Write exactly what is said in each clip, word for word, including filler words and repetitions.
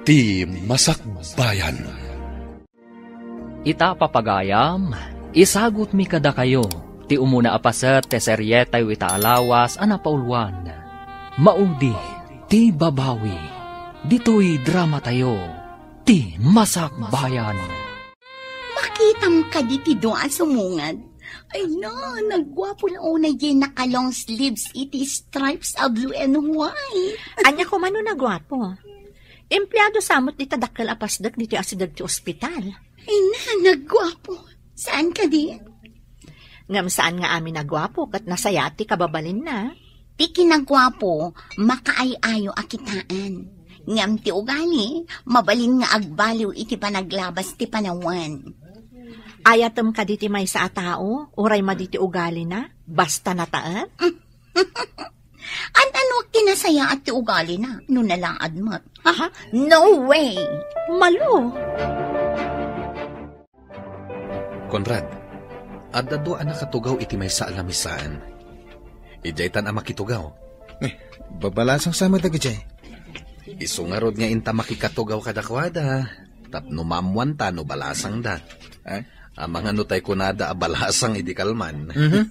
Ti Masakbayan. Ita, papagayam, isagutmi kadakayo ti umuna a paset ti serietayo ita a lawas a napauluan. Maudi ti babawi. Ditoy dramatayo, Ti Masakbayan. Makitam kadi ti dua a sumungad? Ay na, nagguapo la unay diay naka-long sleeves iti stripes a blue and white. Ania koma no nagguapo? Empleado sa met dita dakkel a pasdek ditoy asideg ti ospital. Ay na, nagguapo. Saan kadi? Ngem saan nga amin a guapo ket nasayaat ti kababalinna. Ti kinaguapo, makaay-ayo a kitaan. Ngem ti ugali, mabalin nga agbaliw iti panaglabas ti panawen. Ayatem kadi ti maysa a tao, uray madi ti ugalina, basta nataet? An-ano ti nasayaat ti ugalina no nalaad met? Aha, no way! Malo! Conrad, adda dua a nakatugaw iti maysa a lamisaan. Idiay tan a makitugaw. Eh, babalasang sa met dagidiay. Isu ngarud nga inta makikatugaw kadakuada, tapno maammuanta no balasangda. Eh? Amangan no tay kunada a balasang idi kalman. Mhm.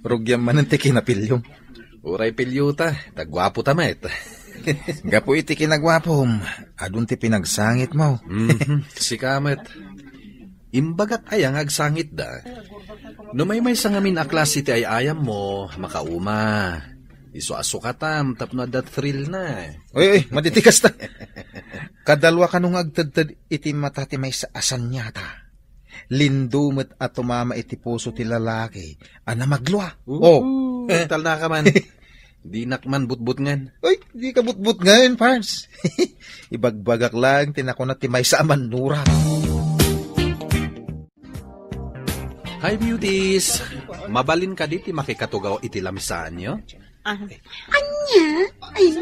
Rugiam manen ti kinapiliom. Uray piliota, ta guapo ta met. Gapu iti kinaguapom, adun ti pinagsangitmo. Mhm, sika met. Imbagak aya nga agsangitda? No maymaysa ngamin a klase ti ay-ayammo, makauma. Isu a sukatam tapno adda thrill na. Oy, oy, madi ti kasta. Kadalua kano nga agtedted iti mata ti maysa a saniata. Lindo met a tumama iti puso ti lalaki a namaglua. Oo, oh. Talna ka man. Dinak man butbutngan. Ay, di ka butbutngan, Pars. Ibagbagak lang ti nakuna ti maysa a mannurat. Hi, beauties! Mabalin kadi ti makikatugaw iti lamisaanyo? Ah. Ania? Ay,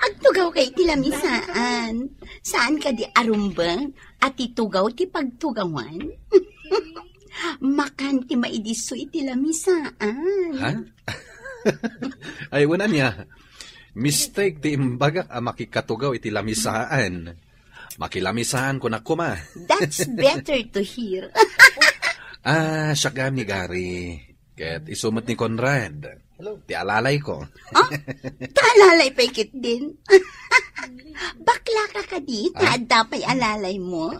agtugaw kay ti lamisaan. Saan kadi a rumbeng a ti tugaw ti pagtugawan? Makan ti maidisso iti lamisaan. Ha? Ay, wen ania. Mistake ti imbagak a makikatugaw iti lamisaan. Makilamisaan ko na koma. That's better to hear. Ah, siak gayam ni Gary. Ket isu met ni Conrad. Hello. Ti alalay ko. Ah? Ta alalay pay ketdin? Bakla ka kadi, ta adda pay alalay mo?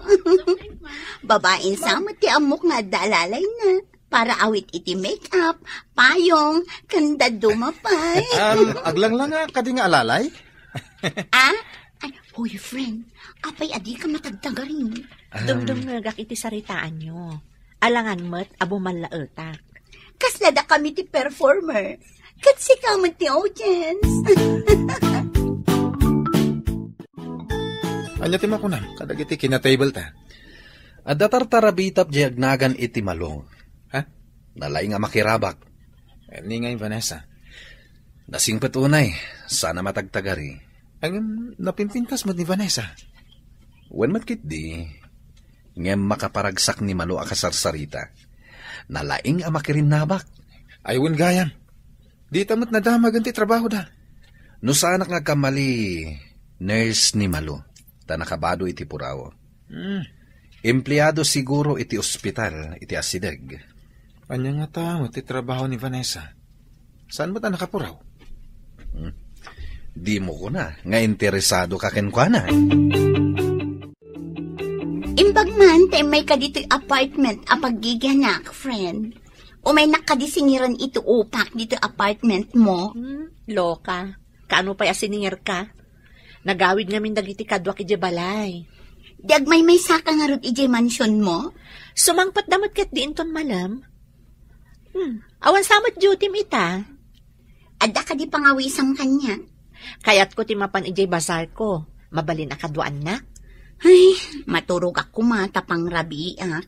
Babain sa met ti ammok nga adda alalay na. Para awit iti make-up, payong, ken dadduma pay. Um, aglanglanga kadi nga alalay? Ah? Ay, hoy, friend, apay a dika matagtagarin? Um, dumdumngegak iti saritaanyo. Alangan met a bumallaetak. Kasla dakami ti performer. Ket sika met ti audience. Ania ti makunam kadagiti kinatable ta? Adda tartarabitap diay agnagan iti Malo. Ha? Nalaing a makirabak. Ni ngay Vanessa? Nasingpet unay, sana matagtagari. Ngem napimpintas met ni Vanessa. Wen met ketdi, ngem makaparagsak ni Malo a kasarsarita. Nalaing a makirinnabak. Ay, wen gayam. Dita met nadamag ti trabahoda. No saanak nga agkamali, nurse ni Malo, ta nakabado iti puraw. Hmm. Empleado siguro iti ospital iti asideg. Ania ngata met ti trabaho ni Vanessa? Saan met a nakapuraw? Hmm. Dimo kuna nga interesado ka kenkuana? Imbag man ta immay ka ditoy apartment a paggigianak, friend. Umaynak kadi singiran iti upak ditoy apartment mo? Hmm, loka. Kaano pay a siningirka? Nagawid ngamin dagiti kaduak idiay balay. Di agmaymaysa ka ngarud idiay mansion mo? Sumangpet da met ketdi inton malem. Hmm, awan sa met duty-m ita? Adda kadi pangawisam kaniak? Kayatko ti mapan idiay bazar ko. Mabalin a kaduaannak. Ay, maturogak koma ta pangrabiiak.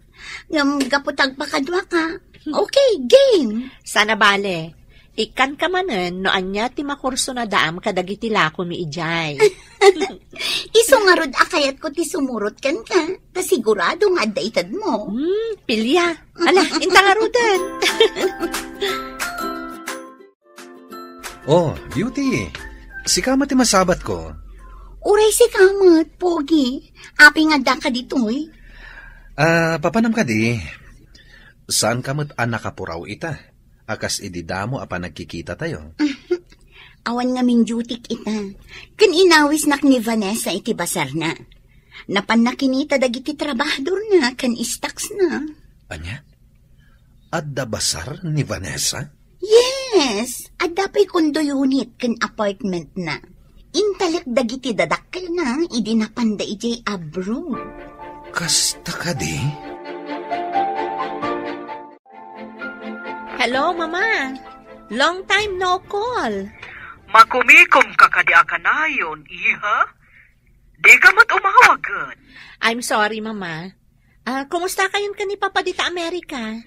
Ngem gapu ta agpakaduaka. Okay, game. Sana bale. Ikkanka manen no ania ti makurso na daam kadagiti lakomi idiay. Isu ngarud a kayatko ti sumurot kenka, ta sigurado nga adda itedmo. Hmm, pilia. Ala, inta ngaruden. Oh, Beauty. Sika met ti masabatko. Uray sika met, Pogi. Apay nga addaka ditoy? Ah, papanam kadi, saan ka met a nakapuraw ita, a kas idi damo a panagkikitatayo? Awan ngamin duty-k ita. Ken inawisnak ni Vanessa iti basarna. Napanna kinita dagiti trabahadorna ken stocks-na. Ania? Adda basar ni Vanessa? Yes, adda pay condo unit ken apartment-na. Intalek dagiti dadakkelna idi napanda idiay abroad. Kasta kadi? Hello, Mama. Long time no call. Makumikom ka kadi a kanayon, iha? Di ka met umawagen. I'm sorry, Mama. Ah, kumusta kayon ken ni Papa dita Amerika?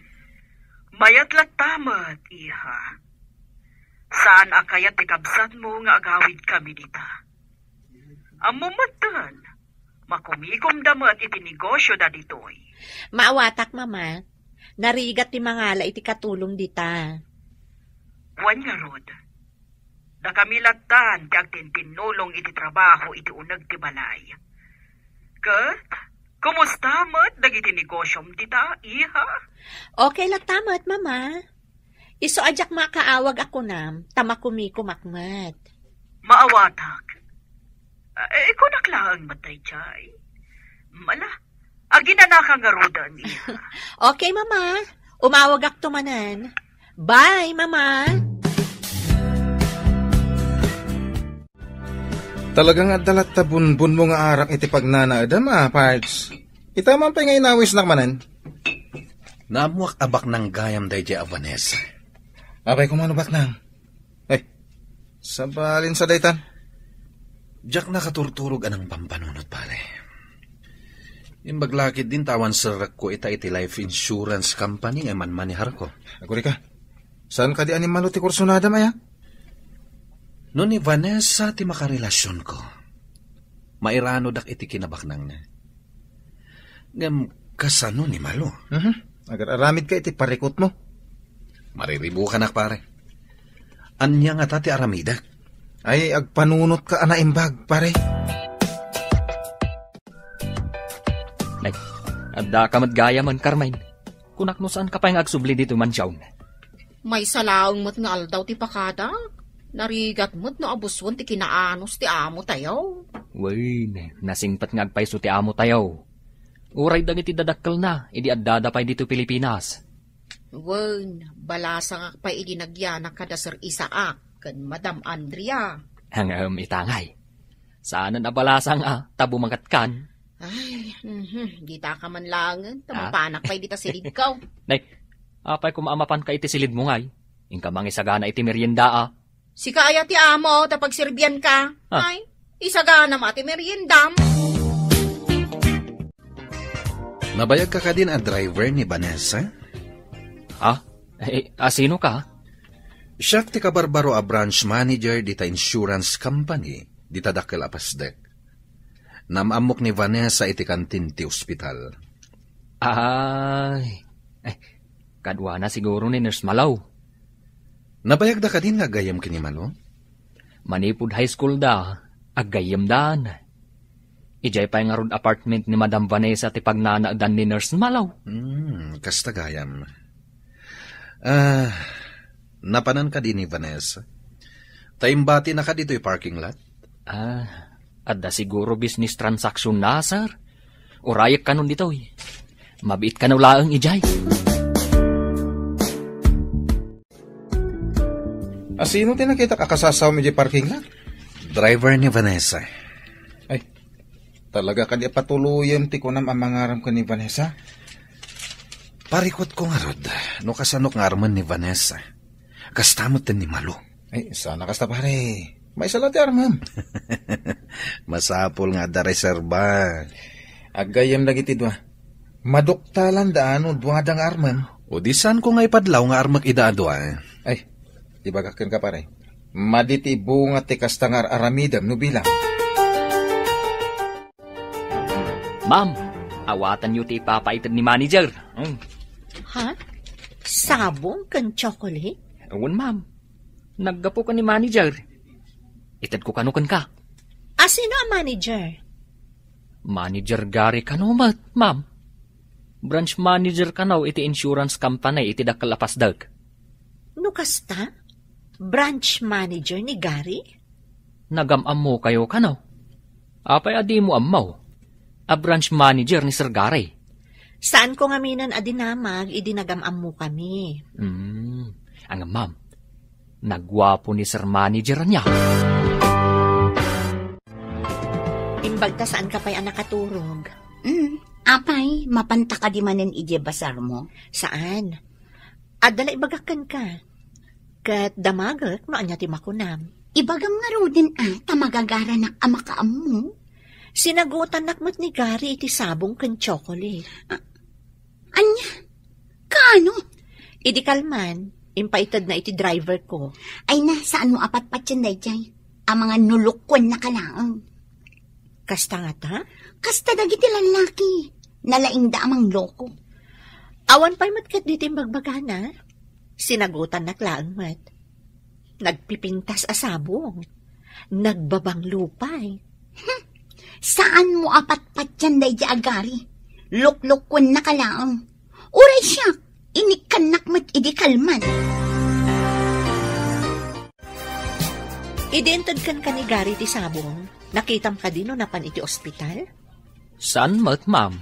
Mayat latta met, iha. Saan a kayat ti kabsatmo nga agawid kami dita. Ammom metten, makumikomda met iti negosyo da ditoy. Maawatak, Mama. Narigat ti mangala iti katulong dita. Wen ngarud, dakami lattan ti agtintinnulong iti trabaho iti uneg ti balay. Ket, kumusta met dagiti negosyom dita, iha? Okay latta met, Mama. Isu a diak makaawag a kunam, ta makumikomak met. Maawatak. Eh, kunak laeng met daydiay. Mala, aginanaka ngaruden, iha. Okay, Mama. Umawagakto manen. Bye, Mama. Talaga nga adda latta bunbunmo nga arak iti pagnanaedam, a, Pards. Ita man pay nga inawisnak manen. Naammoak a baknang gayam daydiay a Vanessa. Apay koma no baknang? Eh, sabalin sa daytan? Diak nakaturturog a nangpampanunot, pare. Imbag la ketdin ta awan serrekko ita iti life insurance company nga manmaneharko. Agurika, saan kadi a ni Malo ti kursunadam, aya? No ni Vanessa ti makarelasionko, mairanodak iti kinabaknangna. Ngem kasano ni Malo? Mhm. Agar-aramidka iti parikutmo. Mariribukanak, pare. Ania ngata ti aramidek? Ay, agpanunotka a naimbag, pare. Nay, addaka met gayamen, Carmen. Kunak no saanka pay nga agsubli ditoy mansion. Maysa laeng met nga aldaw ti pakadak. Narigat met no abusuen ti kinaanus ti amo tayo. Wen, nasingpet nga agpayso ti amo tayo. Uray dagiti dadakkelna, idi addada pay ditoy Pilipinas. Wen, balasangak pay idi nagyanak kada Sir Isaac ken Madam Andrea. Ngem ita ngay, saanen a balasang a, ta bumangatkan. Ay, mhm, dita ka man laengen, ta Ah? mapanak pay dita silidko. Nay, apay koma a mapanka iti silidmo ngay? Inka mangisagana iti merienda, a. Sika aya ti amo, ta pagserbianka. Ah. Ay, isagana ma ti meriendam. Nabayagka kadin a driver ni Vanessa? Ah? Eh, a, sino ka? Siak ti kabarbaro a branch manager dita insurance company, dita dakkel a pasdek. Naam-ammok ni Vanessa iti kantin ti ospital. Ay, eh, kaduana siguro ni Nurse Malaw. Nabayagda kadin nga aggayyem ken ni Malo? Manipud high school da, aggayyemdan. Idiay pay ngarud apartment ni Madam Vanessa ti pagnanaedan ni Nurse Malaw. Hmm, kasta gayam. Ah, napanan kadi ni Vanessa? Ta imbatinaka ditoy parking lot? Ah, adda siguro business transaction na, sir. Urayek kanon ditoy. Mabiit kano laeng idiay. A, sino ti nakitak a kasasawam idiay parking lot? Driver ni Vanessa. Ay, talaga kadi a patuloyem ti kunam a mangaram ken ni Vanessa? Parikutko ngarud, no kasanok nga armen ni Vanessa. Kasta met ken ni Malo. Ay, sana kasta, pare. Maysa la ti armem. Masapul nga adda reserba. Aggayyem dagiti dua. Maduktalan da no duada nga armem. O di saanko nga ipadlaw nga armek ida a dua. Ay, ibagak kenka, pare. Madi ti bunga ti kasta nga ar-aramidem no bilang. Ma'am, awatanyo ti ipapaited ni manager. Hmm. Ha? Sabong ken chocolate? Wen, ma'am. Naggapu ken ni manager. Itedko kano kenka. Asino a manager? Manager Gary kano met, ma'am. Branch manager kano iti insurance company iti dakkel a pasdek. No kasta, branch manager ni Gary? Nagam-ammokayo kano? Apay a dimo ammo? A branch manager ni Sir Gary. Saanko ngaminen a dinamag idi nagam-ammokami. Hmm. Ngem, ma'am, nagguapo ni Sir Manager ania. Imbagta saanka pay a nakaturog. Hmm. Apay, mapanta kadi manen idiay basarmo? Saan. Adda la ibagak kenka. Ket damagek no ania ti makunam. Ibagam ngaruden a ta magagaranak a makaammo. Sinagutannak met ni Gary iti sabong ken chocolate. A-, ania? Kaano? Idi kalman, impaitedna iti driver ko. Ay na, saanmo a patpatien daydiay? Amangan no lukkuennaka laeng. Kasta ngata? Kasta dagiti lallaki. Nalaingda a mangloko. Awan pay met ketdi ti imbagbagana. Sinagutannak laeng met. Nagpipintas a sabong. Nagbabanglo pay. Hmm. Saanmo a patpatien daydiay a Gary? Luklukkuennaka laeng. Uray siak, inikkannak met idi kalman. Idi inted kenka ni Gary ti sabong, nakitam kadi no napan iti ospital? Saan met, ma'am.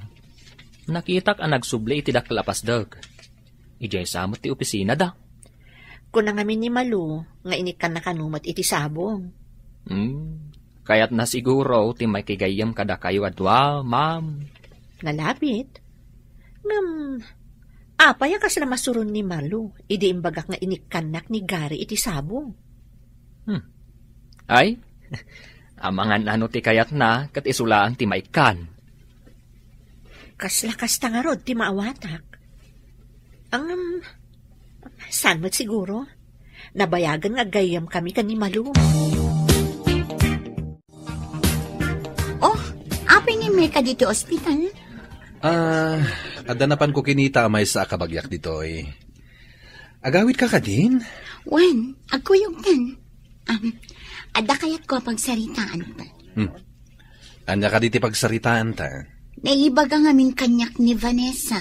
Nakitak a nagsubli iti dakkel a pasdek. Idiay sa met ti opisinada. Kuna ngamin ni Malu nga inikkanna kano met iti sabong. Hmm, kayatna siguro ti makigayyem kadakayo a dua, ma'am. Nalabit. Ngem, apay a kasla masuron ni Malu idi imbagak nga inikkannak ni Gary iti sabong? Hmm. Ay, amangan no ti kayatna ket isu laeng ti maikkan. Kasla kasta ngarud ti maawatak. Ngem, saan met siguro? Nabayagen nga aggayyemkami ken ni Malu. Oh, apay nga immay kadi ti ospital? Ah, adda napanko kinita a maysa a kabagiak ditoy. Agawidka kadin? Wen, agkuyogtan. Um, adda kayatko a pagsaritaanta. Hmm. Ania kadi ti pagsaritaanta? Naibaga ngamin kaniak ni Vanessa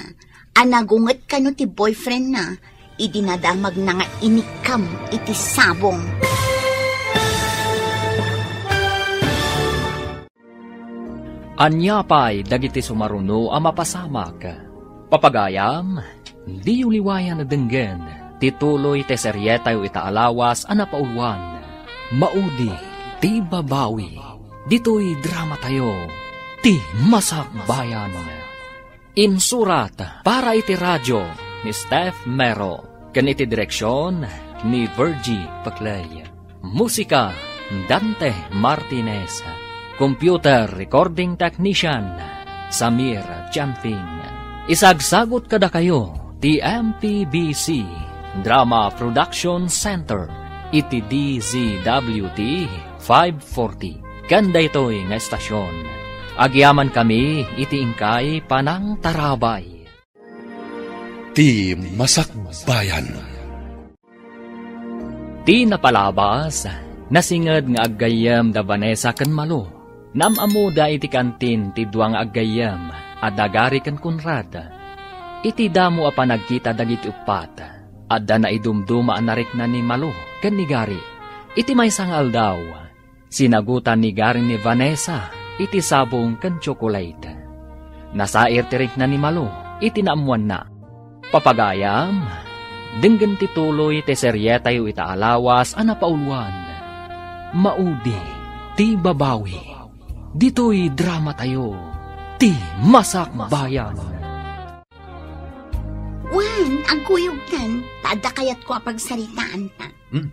a nagunget kano ti boyfriendna idi nadamagna nga inikkam iti sabong. Ania pay dagiti sumaruno a mapasamak? Papagayam, diyo liwayan a denggen ti tuloy ti serietayo ita a lawas a napauluan, Maudi ti Babawi. Ditoy dramatayo, ti Masakbayan. Insurat para iti radio ni Steph Mero, ken iti direksion ni Virgie Paclay. Musika, Dante Martinez. Computer recording technician, Samir Chanfing. Isagsagut kadakayo ti M P B C Drama Production Center iti D Z W T five forty. Ken daytoy nga estasion, agyamankami iti inkay panangtarabay. Ti Masakbayan. Ti napalabas, nasinged nga aggayyem da Vanessa ken Malu. Naam-ammoda iti kantin ti dua nga aggayyem a da Gary ken Conrad. Iti damo a panagkita dagiti uppat, adda naidumduma a narikna ni Malu ken ni Gary. Iti maysa nga aldaw, sinagutan ni Gary ni Vanessa iti sabong ken tsokolate. Nasair ti rikna ni Malu iti naammoanna. Papagayam, denggen ti tuloy ti serietayo ita a lawas a napauluan, Maudi ti Babawi. Ditoy dramatayo, ti Masakbayan. Wen, agkuyogtan, ta adda kayatko a pagsaritaanta. Hmm.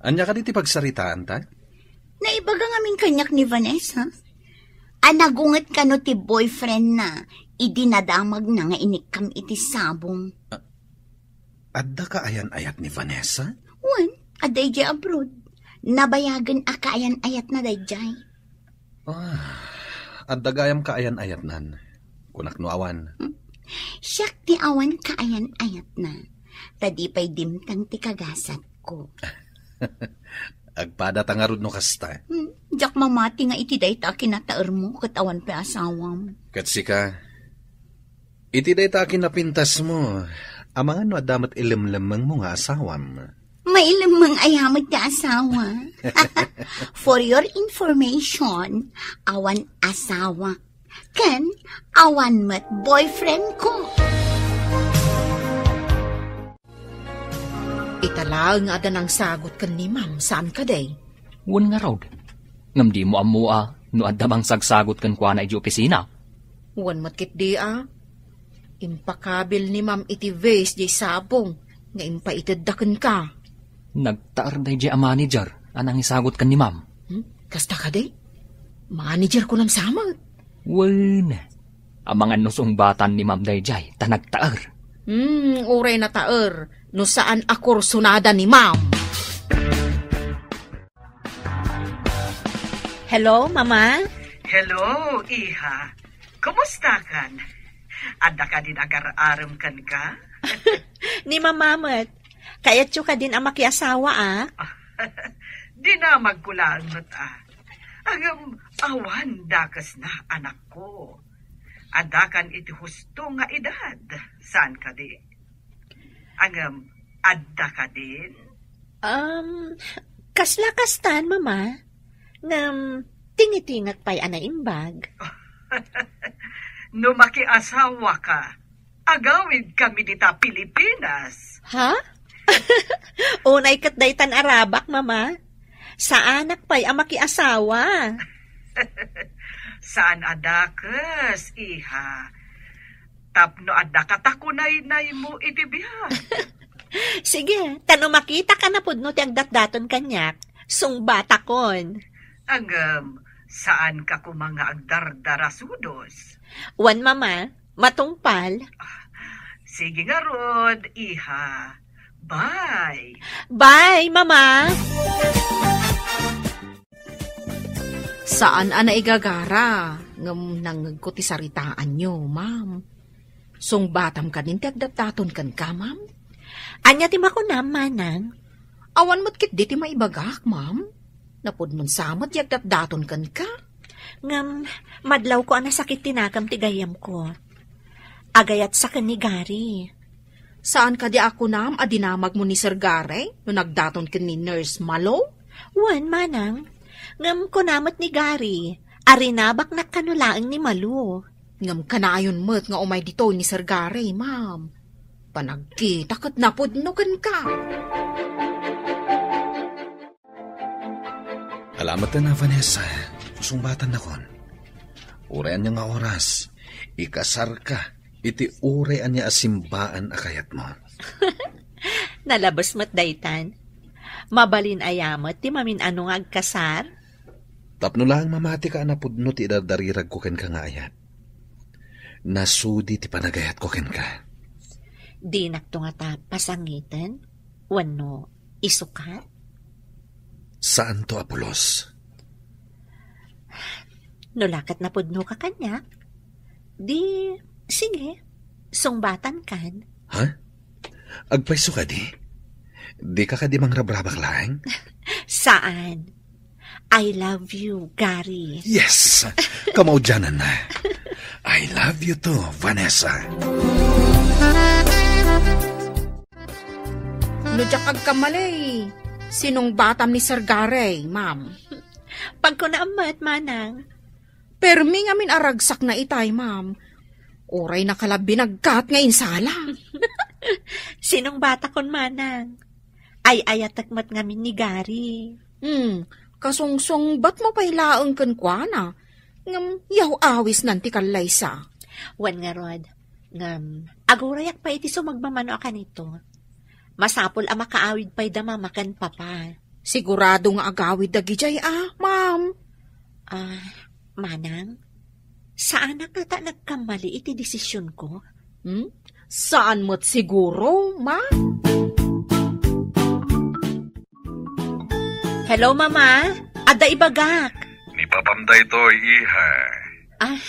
Ania kadi ti pagsaritaanta? Naibaga ngamin kaniak ni Vanessa a nagunget kano ti boyfriendna idi nadamagna nga inikkam iti sabong. A-, adda kaayan-ayat ni Vanessa? Wen, adda idiay abroad. Nabayagen a kaayan-ayatna daydiay. Ah, adda gayam kaayan-ayatnan. Kunak no awan. Hmm. Siak ti awan kaayan-ayatna. Ta di pay dimtang ti kagasatko. Agpada ta ngarud no kasta. Hmm. Diak mamati nga iti dayta a kinataermo ket awan pay asawam. Ket sika, iti dayta a kinapintasmo, amangan no adda met ilemlemmengmo nga asawam. Mailemmeng aya met ti asawa. For your information, awan asawa. Ken awan met boyfriend ko. Ita laeng nga adda nangsagot ken ni Ma'am, saan kadi? Wen ngarud, ngem dimo ammo a no adda mangsagsagot kenkuana idiay opisina? Wen met ketdi a. Impakabil ni Ma'am iti vase diay sabong nga impaitedda kenka. Nagtaer daydiay a manager a nangisagot ken ni Ma'am. Hmm? Kasta kadi? Manager ko nang samet. Wen, amangan no sungbatan ni Ma'am daydiay ta nagtaer. Hmm, uray nataer no saan a kursunada ni Ma'am. Hello, Mama? Hello, iha. Kumusta kan? Adda kadi agar-arem kenka? Ni Mama met. Kayatyo kadin a makiasawa, a? Dinamagko laeng met, a. Ngem awan dakesna, anakko. Adda kan iti husto nga edad, saan kadi? Ngem adda kadin? Um, kasla kastan, Mama. Ngem tingitingak pay a naimbag. No makiasawa ka, agawid kami dita Pilipinas. Ha? Unay ket daytan a rabak, Mama. Saanak pay a makiasawa. Saan a dakes, iha. Tapno adda katakunaynaymo iti biag. Sige, ta no makitaka napudno ti agdatdaton kaniak, sungbatakon. Ngem, saanka koma nga agdardarasudos? Wen, Mama, matungpal. Sige ngarud, iha. Bye. Bye, Mama. Saan a naigagara, ngem nangngegko ti saritaanyo, Ma'am. Sungbatam kadin ti agdatdaton kenka, Ma'am? Ania ti makunam, Manang? Awan met ketdi ti maibagak, Ma'am. Napudnon sa met ti agdatdaton kenka. Ngem, madlawko a nasakit ti nakam ti gayyemko. Agayatsa ken ni Gary. Saan kadi a kunam a dinamagmo ni Sir Gary no nagdaton ken ni Nurse Malo? Wen, Manang. Ngem kuna met ni Gary, a rinabaknak kano laeng ni Malo. Ngem kanayon met nga umay ditoy ni Sir Gary, Ma'am. Panagkita ket napudno kenka. Alameten a, Vanessa. Susungbatan nakon. Uray ania nga oras, ikasarka iti uray ania a simbaan a kayatmo. Nalabes met daytan. Mabalin aya met ti mamin-ano nga agkasar? Tapno laeng mamatika a napudno ti idardariragko kenka nga ayat. Nasudi ti panagayatko kenka. Dinakto ngata pasangiten wenno isukat? Saanto a pulos. No la ket napudnoka kaniak, di, sige, sungbatankan. Ha? Agpayso kadi? Dika kadi mangrabrabak laeng? Saan? I love you, Gary. Yes! Kamaudianan na. I love you too, Vanessa. No diak agkamali, sinungbatam ni Sir Gary, Ma'am. Pagkunaam met, Manang. Permi ngamin a ragsakna itay, Ma'am. Uray nakalabbi nagkat nga insala. Sinungbatakon, Manang. Ay-ayatek met ngamin ni Gary. Hmm, kasungsungbatmo pay laeng kenkuana. Ngem yaw-awisnan ti kallaysa. Wen ngarud, ngem agurayak pay iti sumagmamano a kanito. Masapul a makaawid pay da Mama ken Papa. Sigurado nga agawid dagidiay a, Ma'am. Ah, Manang, saanak ngata nagkammali iti desisionko? Hmm? Saan met siguro, Ma? Hello, Mama. Adda ibagak. Ni Papam daytoy, iha. Ah.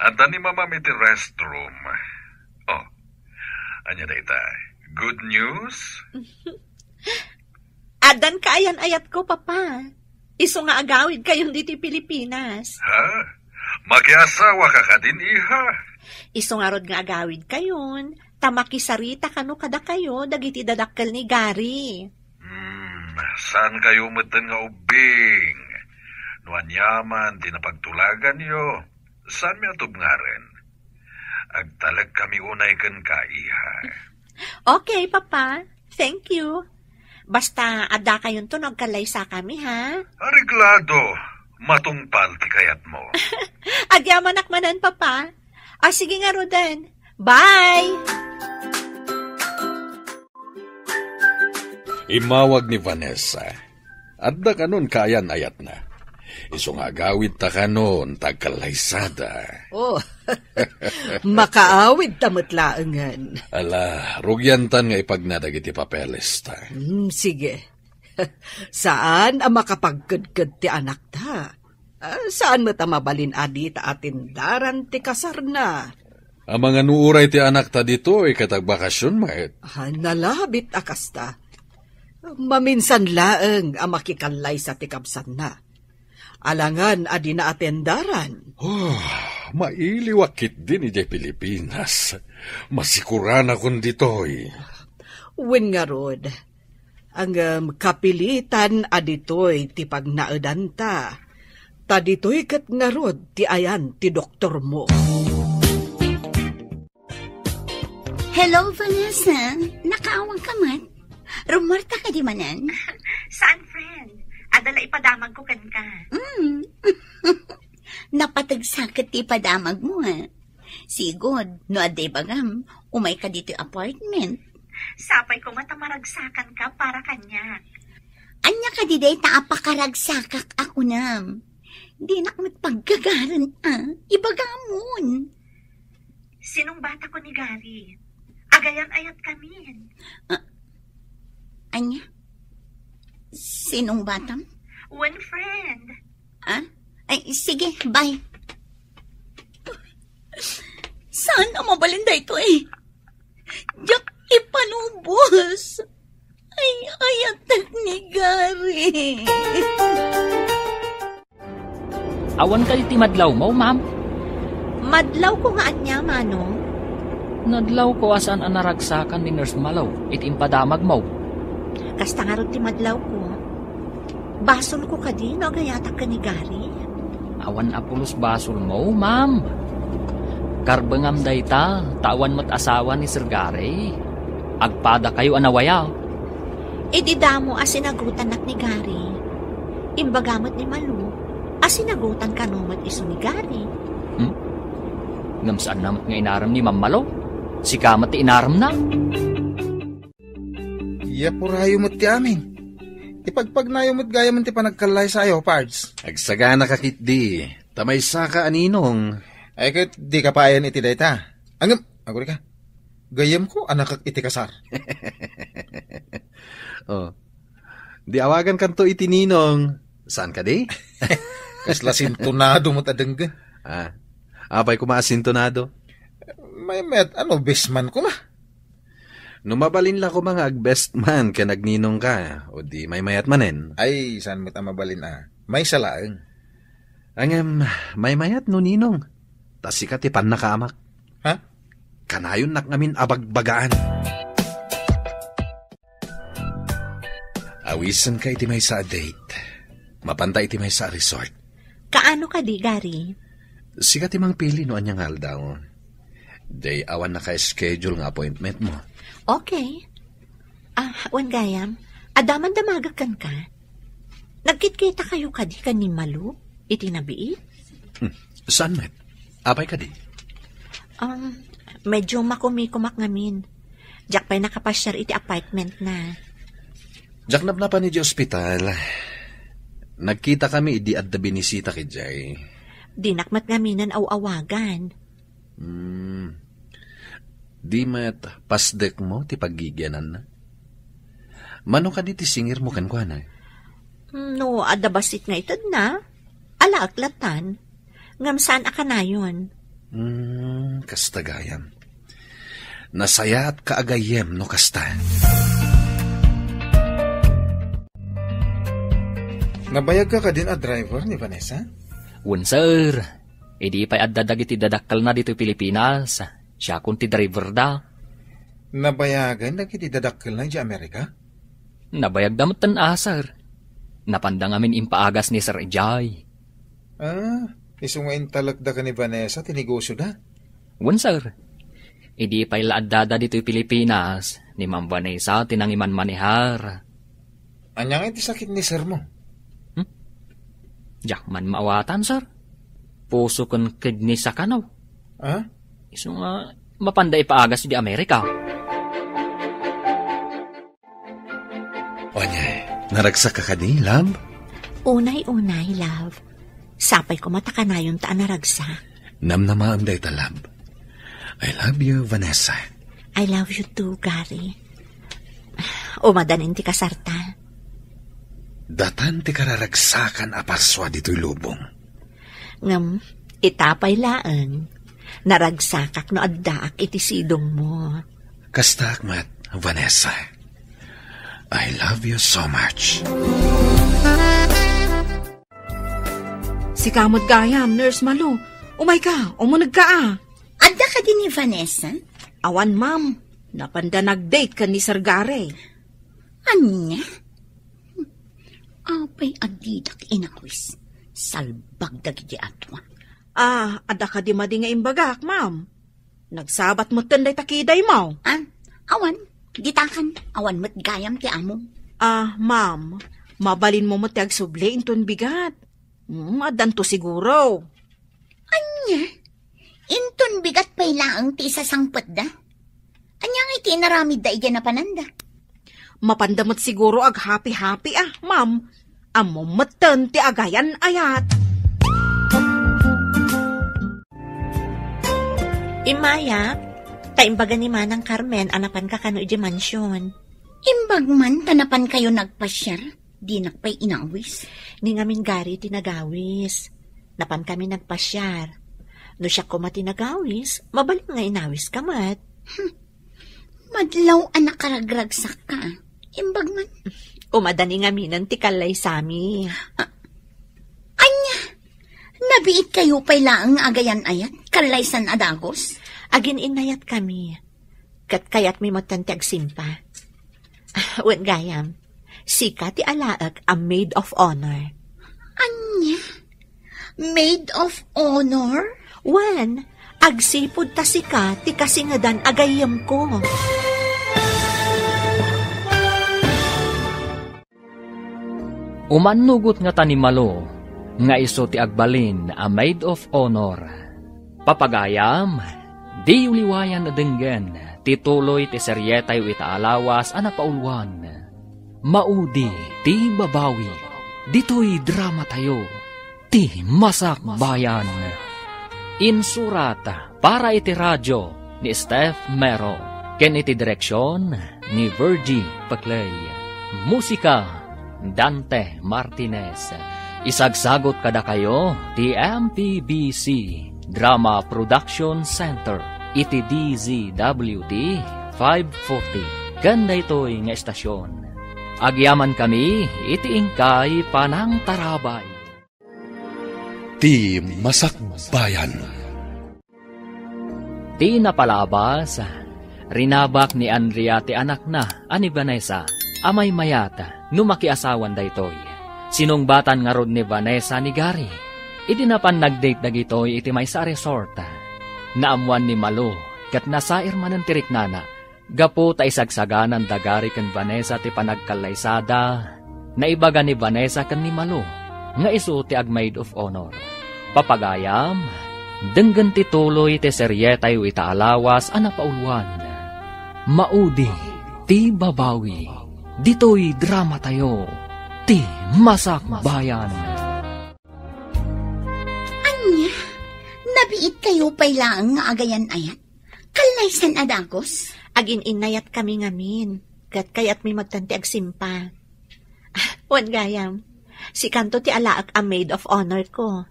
Adda ni Mamam iti restroom. Oh, ania dayta? Good news? Addan kaayan-ayatko, Papa. Isu nga agawidkayon ditoy Pilipinas. Ha? Makiasawa ka kadin, iha? Isu ngarud nga agawidkayon, ta makisarita kano kadakayo dagiti dadakkel ni Gary. Hmm, saan kayo metten nga ubbing? No aniaman ti napagtulaganyo, saan mi atubngaren? Agtalek kami unay kenka, iha. Okay, Papa. Thank you. Basta, adda kayonto no agkallaysakami, ha? Areglado. Matungpal ti kayatmo. Agyamanak manen, Papa. Ah, sige ngaruden. Bye! Immawag ni Vanessa. Adda kanon kaayan-ayatna. Isu nga agawidta kanon ta agkallaysada. Oh, makaawidta met laengen. Ala, rugiantan nga ipagna dagiti papelesta. Hmm, sige. Saan a makapagkedked ti anakta. Ah, saan met a mabalin a dita atendaran ti kasarna. Amangan no uray ti anakta ditoy ket agbakasion met. Ah, nalabit a kasta. Maminsan laeng a makikallaysa ti kabsanna. Alangan a dina atendaran. Oh, mailiwak ketdin idiay Pilipinas. Masikuranakon ditoy. Wen ngarud, ngem kapilitan a ditoy ti pagnaedanta. Ta ditoy ket ngarud ti ayan ti doktormo. Hello, Vanessa. Nakaawang ka man? Rumuarta ka di manen? Saan, friend? Adda la ipadamagko kenka. Mm. Napateg sa ket ti ipadamagmo, ha? Sigud, no adda ibagam, umay ka ditoy apartment. Sapay koma ta maragsakan ka para kaniak. Ania kadi dayta a pakaragsakak a kunam? Dinak met paggagaren a. Ibagamon. Sinungbatakon ni Gary. Agayan-ayat kamin. Ah, ania? Sinungbatam? One friend. Ah? Ay, sige, bye. Saan a mabalin daytoy? Diak ipalubos. Ay, ayatek ni Gary. Awan kadi ti madlawmo, ma'am? Madlawko nga ania, Manong? Nadlawko a saan a naragsakan ni Nurse Malo iti impadamagmo. Kasta ngarud ti madlawko. Basolko kadi no agayatak ken ni Gary? Awan a pulos basolmo, ma'am. Karbengam dayta, ta awan met asawa ni Sir Gary. Agpadakayo a nawaya. Idi damo a sinagutannak ni Gary, imbaga met ni Malu a sinagutan kano met isu ni Gary. Hmm? Ngem saanna met nga inarem ni Ma'am Malu? Sika met ti inaremna. Iyapurayo met ti amin. Ipagpagnayo met gayamen ti panagkallaysayo, Pards. Agsagana ka ketdi. Ta maysa ka a ninong. Ay, ket di ka pay ayan iti dayta. Ngem, aguri ka. Gayyemko a nakak iti kasar. Oh. Di awagankanto iti ninong. Saan kadi? Kasla sintonado met a denggen. Ah. Apay koma a sintonado? Maymayat, ano, best man koma. No mabalin la koma nga agbest man ken agninong ka, o di maymayat manen. Ay, saan met a mabalin a? Maysa laeng. Ngem, maymayat no ninong. Ta sika ti pannakaamak. Ha? Kanayonnak ngamin a bagbagaan. Awisenka iti maysa a date. Mapanta iti maysa a resort. Kaano kadi, Gary? Sika ti mangpili no ania nga aldaw. Diay awan naka-schedule nga appointment mo. Okay. Ah, wen gayam, adda man damagek kenka. Nagkitkita kayo kadi ken ni Malu iti nabiit? Hmm. Saan met? Apay kadi? Um, medyo makumikumak ngamin. Diak pay nakapasiar iti apartment na. Diak napnapan iti ospital. Nagkita kami idi adda binisita idiay. Dinak met ngaminen aw-awagan. Hmm. Di met pasdek mo ti paggigiananna? Mano kadi ti singir mo kenkuana? No adda bassit nga itedna, alaek latan. Ngem saan a kanayon. Hmm, kasta gayam. Nasayaat ka a gayyem no kasta. Nabayagka kadin a driver ni Vanessa? Wen, sir. Idi pay adda dagiti dadakkelna ditoy Pilipinas, siakon ti driverda. Nabayagan dagiti dadakkelna idiay Amerika? Nabayagda metten a, sir. Napanda ngamin impaagas ni Sir Jay. Ah, isu nga intalekda ken ni Vanessa ti negosioda? Wen, sir. Idi pay la addada ditoy Pilipinas, ni Ma'am Vanessa ti nangimanmanehar. Ania ngay ti sakit ni sir mo? Hmm? Diak man maawatan, sir. Puso ken kidney sa kano. Ah? Isu nga mapanda ipaagas di Amerika. Ania, naragsak ka kadi, love? Unay-unay, love. Sapay koma ta kanayon ta a naragsak. Namnamaem dayta, love. I love you, Vanessa. I love you too, Gary. Umadanin ti kasarta. Datan ti kararagsakan a parsua ditoy lubong. Ngem, ita pay laeng, naragsakak no addaak iti sidongmo. Kastaak met, Vanessa. I love you so much. Sika met gayam, Nurse Malu. Umayka, umunegka a. Adda kadi ni Vanessa? Awan, ma'am. Napanda nag-date ken ni Sir Gary. Ania? Apay a didak inawis? Salbag dagiti atoa. Ah, adda kadi madi nga imbagak, ma'am? Nagsabat metten dayta kidaymo. Ah, awan. Ditakan, awan met gayam ti amom. Ah, ma'am, mabalinmo met ti agsubli inton bigat. Mm, addanto siguro. Ania? Inton bigat pay laeng ti isasangpetda? Ania ngay ti inaramidda idiay napananda? Mapanda met siguro aghapi-hapi a, ma'am. Ammom metten ti agayan-ayat. Immayak, ta imbaga ni Manang Carmen a napanka kano idiay mansion. Imbag man ta napankayo nagpasiar? Dinak pay inawis. Ni ngamin Gary ti nagawis. Napankami nagpasiar. No siak koma ti nagawis, mabalin nga inawiska met. Hmm. Madlaw a nakaragragsakka. Imbag man. Umada ni ngaminen ti kallaysami. Ah, ania? Nabiitkayo pay laeng nga agayan-ayat, kallaysan a dagus? Agin-innayatkami. Ket kayatmi metten ti agsimpa. Wen gayam, sika ti alaek a maid of honor. Ania? Maid of honor? Wen, agsipud ta sika ti kasingedan a gayyemko. Umannugot ngata ni Malo nga isu ti agbalin a maid of honor. Papagayam, diyo liwayan a denggen ti tuloy ti serietayo ita a lawas a napauluan, Maudi ti Babawi. Ditoy dramatayo, Ti Masakbayan. Insurat para iti radio ni Steph Mero, ken iti direksion ni Virgie Paclay. Musika, Dante Martinez. Isagsagot kadakayo ti M P B C Drama Production Center iti D Z W T five forty ken daytoy nga estasion. Agyamankami iti inkay panangtarabay. Ti Masakbayan. Ti napalabas, rinabak ni Andrea ti anakna a ni Vanessa a maymayat no makiasawan daytoy. Sinungbatan ngarud ni Vanessa ni Gary. Idi napan nag-date dagitoy iti maysa a resort, naammuan ni Malo ket nasair manen ti riknana. Gapu ta isagsaganan da Gary ken Vanessa ti panagkallaysada, naibaga ni Vanessa ken ni Malo nga isu ti ag-maid of honor. Papagayam, denggen ti tuloy ti serietayo ita a lawas a napauluan, Maudi ti Babawi. Ditoy dramatayo, Ti Masakbayan. Ania? Nabiitkayo pay laeng nga agayan-ayat? Kallaysan a dagus? Agin-innayatkami ngamin, ket kayatmi metten ti agsimpa. Ah, wen gayam, sikanto ti alaek a maid of honor ko.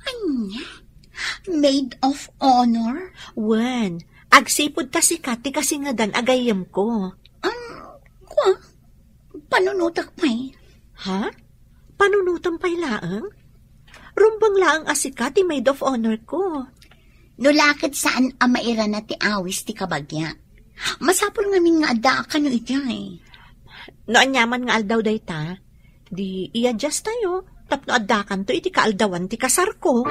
Ania? Maid of honor? Wen, agsipud ta sika ti kasingedan a gayyemko. Um, kua, panunotek pay. Ha? Panunotem pay laeng? Rumbeng laeng a sika ti maid of honor ko. No la ket saan a mairana ti awis ti kabagia, masapul ngamin nga addaak kano idiay. No aniaman nga aldaw dayta, di i-adjust tayo tapno addakanto iti kaaldawan ti kasarko.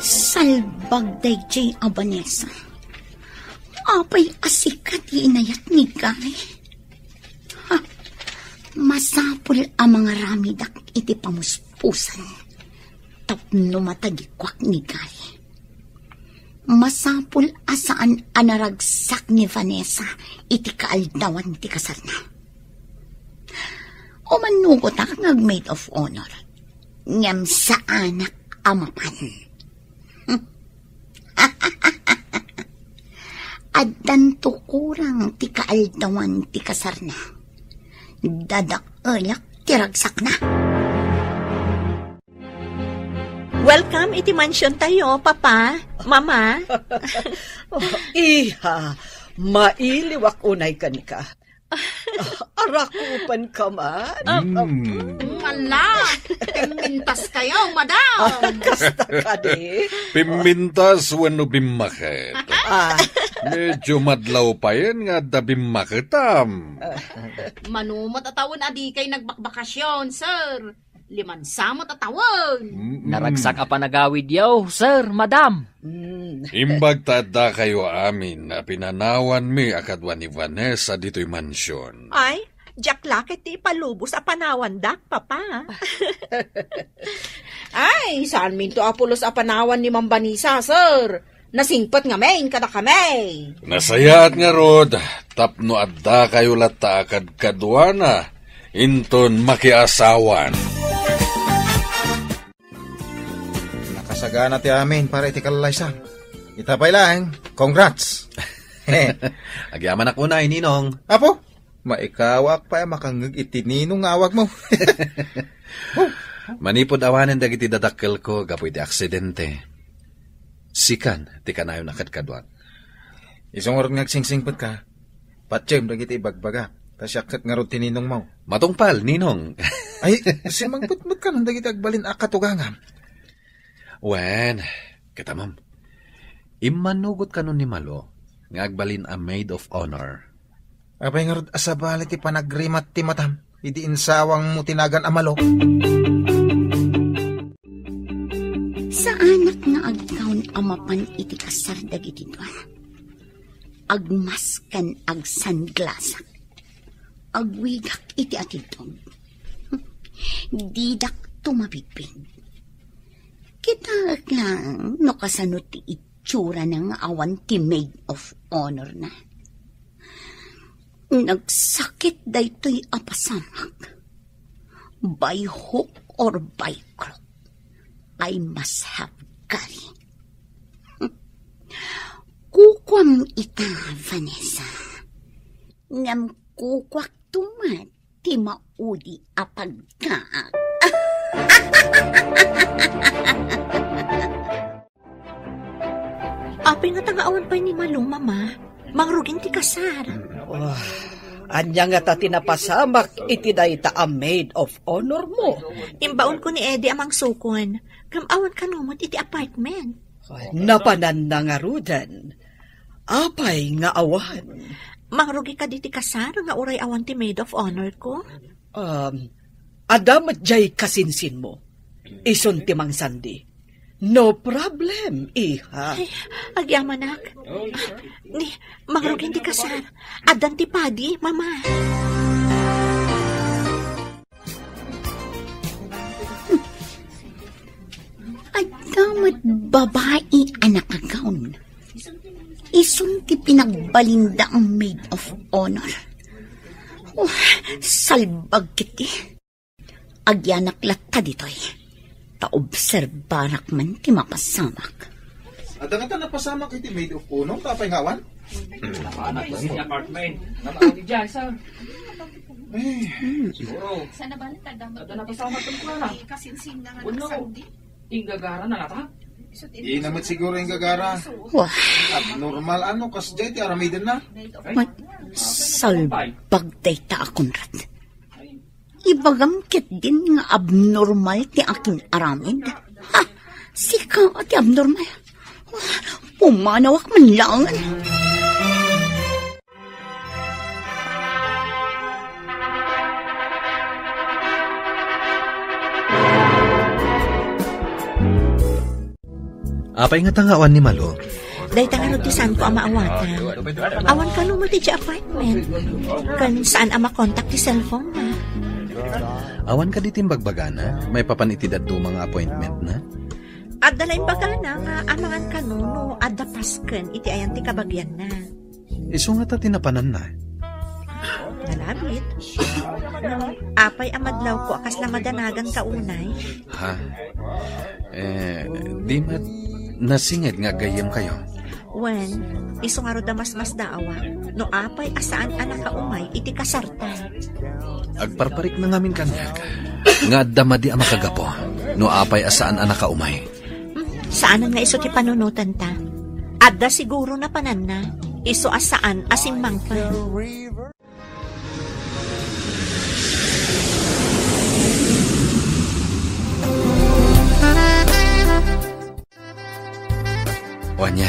Salbag daydiay a Vanessa. Apay a sika ti inayat ni Gary? Ha, masapul a mangaramidak iti pamuspusan tapno matagikuak ni Gary. Masapul a saan a naragsak ni Vanessa iti kaaldawan ti kasarna. Umannugotak nga ag-maid of honor, ngem saanak a mapan. Addanto kurang ti kaaldawan ti kasarna. Dadakelak ti ragsakna. Welcome iti mansion tayo, Papa, Mama. Oh, iha, mailiwak unay kenka. Ah, arakupan ka man? Mm. Ala, pimmintas kayo, madam. Ah, kasta kadi? Pimmintas wenno bimmaket? Ah. Medyo madlaw payen nga adda bimmaketam. Mano met a tawen a dikay nagbakbakasyon, sir. Limansa met a tawen. Mm-mm. Naragsak a panagawidyo, sir, madam. Mm. Imbag ta addakayo amin a pinanawanmi a kadua ni Vanessa ditoy mansion. Ay, diak la ket ti ipalubos a panawandak, Papa. Ay, saanminto a pulos a panawan ni Ma'am Vanessa, sir. Nasingpet ngamin kadakami. Nasayaat ngarud, tapno addakayo latta a kadkaduana, inton makiasawan. Nakasagana ti amin para iti kallaysang. Ita pay laeng, congrats. Agyamanak unay, Ninong. Apo, maikawak pay a makangngeg iti Ninong nga awagmo. Manipud awanen dagiti dadakkelko gapu iti aksidente, sikan ti kanayon a kadkaduak. Isu ngarud nga agsingsingpetka, patiem dagiti ibagbaga, ta siak ket ngarud ti ninongmo. Matungpal, Ninong. Ay, simmangpet met kanon dagiti agbalin a katugangam. Wen, kitamem, immanugot kanon ni Malo nga agbalin a maid of honor. Apay ngarud a sabali ti panagrimat ti matam idi insawangmo ti nagan a Malo? Saanak nga agkaon a mapan iti kasar dagiti dua. Agmask ken agsanglasak. Agwigak iti atidtog. Didak tumabigpig. Kitaek laeng no kasano ti itsurana nga awan ti maid of honor na. Nagsakit daytoy a pasamak. By hook or by crook, I must have Gary. Kukuam ita, Vanessa. Ngem kukuakto met ti maudi a pagkaak. Apay ngata nga awan pay ni Malo, Mama? Mangrugin ti kasar. Oh, ania ngata ti napasamak iti dayta a maid of honor mo? Imbaonko ni Eddie a mangsukon. Ngem awan kano met iti apartment. Napananna ngaruden. Apay nga awan? Mangrugi kadi ti kasar nga uray awan ti maid of honor ko? Um, adda met diay kasinsinmo. Isun ti mangsandi. No problem, iha. Ay, agyamanak. Ni, mangrugin ti kasar. Addan ti padi, Mama. Adda met babai a nakagawn. Isun ti pinagbalinda a maid of honor. Oh, salbag kiti. Agyanak latta ditoy. Ta obserbarak man ti mapasamak. Adda ngata napasamak iti maid of honor, ta apay nga awan? Napanak iti apartment. Napanak diay, sir. Eh. Siguro. Adda napasamak ken kuana. Kasinsin na nga nagsandi. Inggagara na ngata? Di na met siguro inggagara. Wah. Abnormal ano, kasdiay ti aramidenna. Ay. What? Talbag dayta a Conrad. Ibagam ketdin nga abnormal ti akin aramid. Ha? Sika ti abnormal? Pumanawak man lang. Apay ngata nga awan ni Malo? Dayta ngarud ti saanko a maawatan. Awan kano met idiay apartment. Ken saan a makontak ti cellphone na. Awan kadi ti imbagbagana maipapan iti dadduma nga appointment na? Adda la imbagana nga amangan kano no adda pasken iti ayan ti kabagianna. Isu ngata ti napananna. Nalabit. Apay a madlawko a kasla madanagan ka unay? Ha? Eh, di met nasinged nga aggayyemkayo? Wen, isu ngarud a masmasdaawak no apay a saan a nakaumay iti kasarta. Agparparikna ngamin kaniak nga adda madi a makagapu no apay a saan a nakaumay. Hmm, saanen nga isu ti panunotanta. Adda siguro napananna, isu a saan a simmangpet. Wania,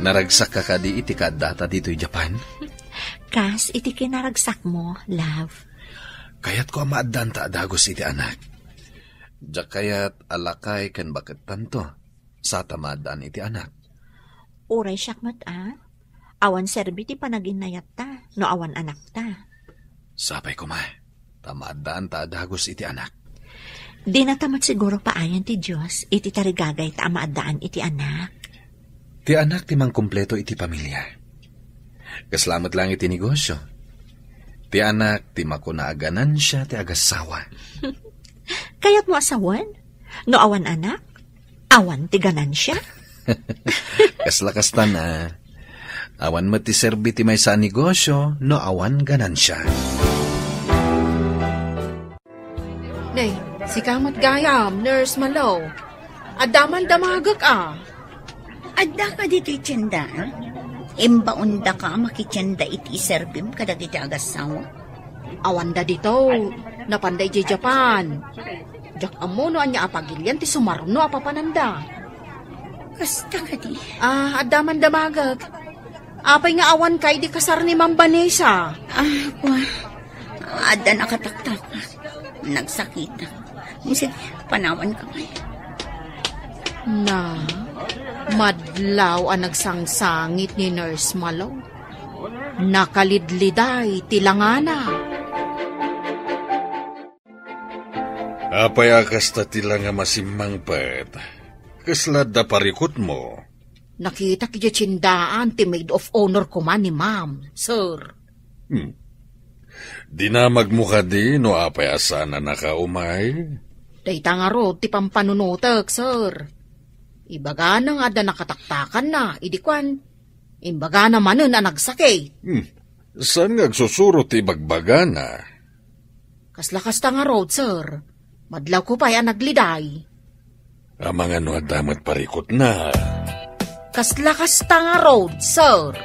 naragsakka kadi iti kaaddata ditoy Japan? Kas iti kinaragsakmo, love. Kayatko a maaddaanta a dagus iti anak. Diak kayat a lakay ken bakettanto, sa ta maaddaan iti anak. Uray siak met a, awan serbi ti panaginnayatta no awan anakta. Sapay koma, ta maaddaanta a dagus iti anak. Dinata met siguro paayan ti Dios iti tarigagayta a maaddaan iti anak. Ti anak ti mangkumpleto iti pamilia. Kasla met laeng iti negosio. Ti anak ti makuna a ganansia ti agassawa. Kayatmo a sawen? No awan anak, awan ti ganansia? Kasla kasta na. Awan met ti serbi ti maysa a negosio no awan ganansia. Nay, sika met gayam, Nurse Malo. Adda man damagek a. Adda kadi ti tienda, a? Imbaondaka a makitienda iti iserbim kadagiti agassawa? Awanda dito. Napanda idiay Japan. Diak ammo no ania a pagilian ti sumarno a papananda. Kasta kadi? Ah, adda man damagek. Apay nga awanka idi kasar ni Ma'am Vanessa? Ah, kua. Adda nakataktak. Nagsakitak. Sige, panawanka ngay. Na, madlaw a nagsangsangit ni Nurse Malo. Nakalidliday ti langana. Apay a kasta ti langa a simmangpet? Kasla adda parikutmo? Nakitak idiay tiendaan ti maid of honor koma ni Ma'am, sir. Hmm. Dinamagmo kadi no apay a saan a nakaumay? Dayta ngarud ti pampanunotek, sir. Ibagana nga adda nakataktakanna, idi kuan, imbagana manen a nagsakit. Hmm. Saan nga agsusuro ti ibagbagana? Kasla kasta ngarud, sir. Madlawko pay a nagliday. Amangan no adda met parikutna. Kasla kasta ngarud, sir.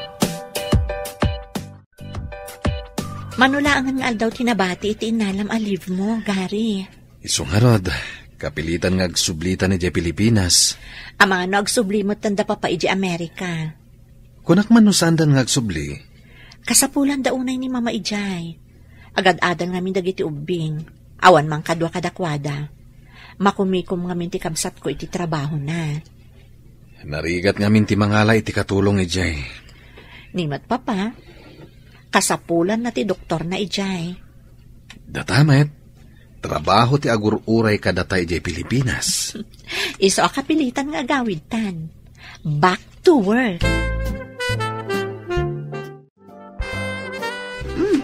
Mano laengen nga aldaw ti nabati iti innalam a leave mo, Gary? Isu ngarud, kapilitan nga agsublitan idiay Pilipinas. Amangan no agsubli metten da papa idiay Amerika. Kunak man no saandan nga agsubli? Kasapulanda unay ni Mama idiay. Agad-adan ngamin dagiti ubbing. Awan man kadua kadakuada. Makumikom ngamin ti kabsatko iti trabahona. Narigat ngamin ti mangala iti katulong idiay. Ni met papa, kasapulanna ti doktorna idiay. Data met, trabaho ti agur-uray kadata idiay Pilipinas. Isu a kapilitan nga agawidtan. Back to work. Hmm.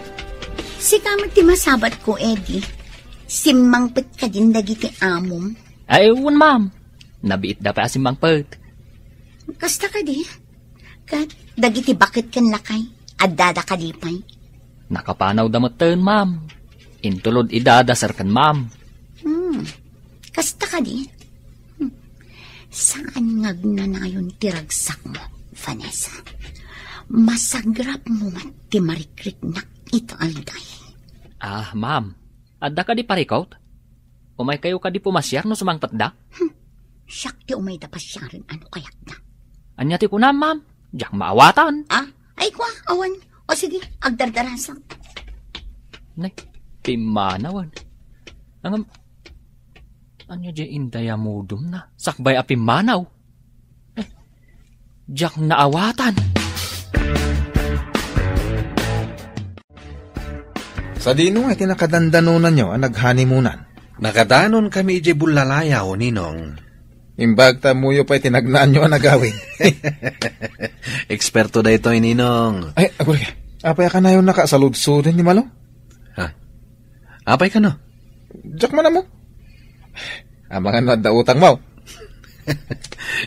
Sika met ti masabatko, Eddie. Simmangpet kadin dagiti amom? Ay, wen, ma'am. Nabiitda pay a simmangpet. Kasta kadi? Ket dagiti baket ken lakay, addada kadi pay? Nakapanawda metten, ma'am. Intulod idada, sir ken ma'am. Hmm. Kasta kadi? Hmm. Saan nga agnanayon ti ragsakmo, Vanessa? Masagrapmo met ti marikriknak ita aldaw. Ah, ma'am, adda kadi parikut? Umaykayo kadi pumasiar no sumangpetda? Hmm, siak ti umayda pasiaren a no kayatda. Ania ti kunam, ma'am? Diak maawatan. Ah, ay kua, awan. O sige, agdardarasak. Nay, pimmanawan. Ngem, ania diay indayamudemna? Sakbay a pimmanaw. Eh, diak naawatan. Sadino nga iti nakadandanonanyo a naghanimoonan? Nakadanonkami idiay Bullalayaw, Ninong. Imbag ta ammoyo pay ti nagnaanyo a nagawid. Eksperto daytoy, Ninong. Ay, agurek. Apay a kanayonnaka a saludsodon ni Malo? Ha? Apay kano? Diak man ammo. Amangan no adda utangmo.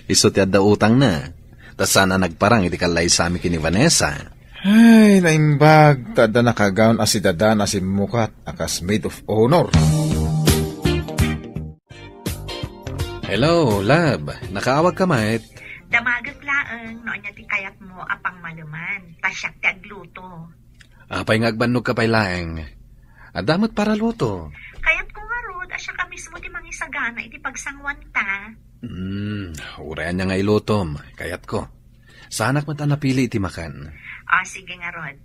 Isu ti adda utangna. Ta saan a nagparang iti kallaysami ken ni Vanessa. Ay, naimbag, ta adda nakagaon a sidadan a simmukat a kas maid of honor. Hello, love. Nakaawagka met? Damagek laeng no ania ti kayatmo a pangmaleman. Ta siak ti agluto. Apay nga agbannogka pay laeng? Adda met paraluto. Kayatko ngarud a siak a mismo ti mangisagana iti pagsanguanta. Hmm, uray ania nga ilutom, kayatko. Saanak met a napili iti makan. Ah, sige ngarud.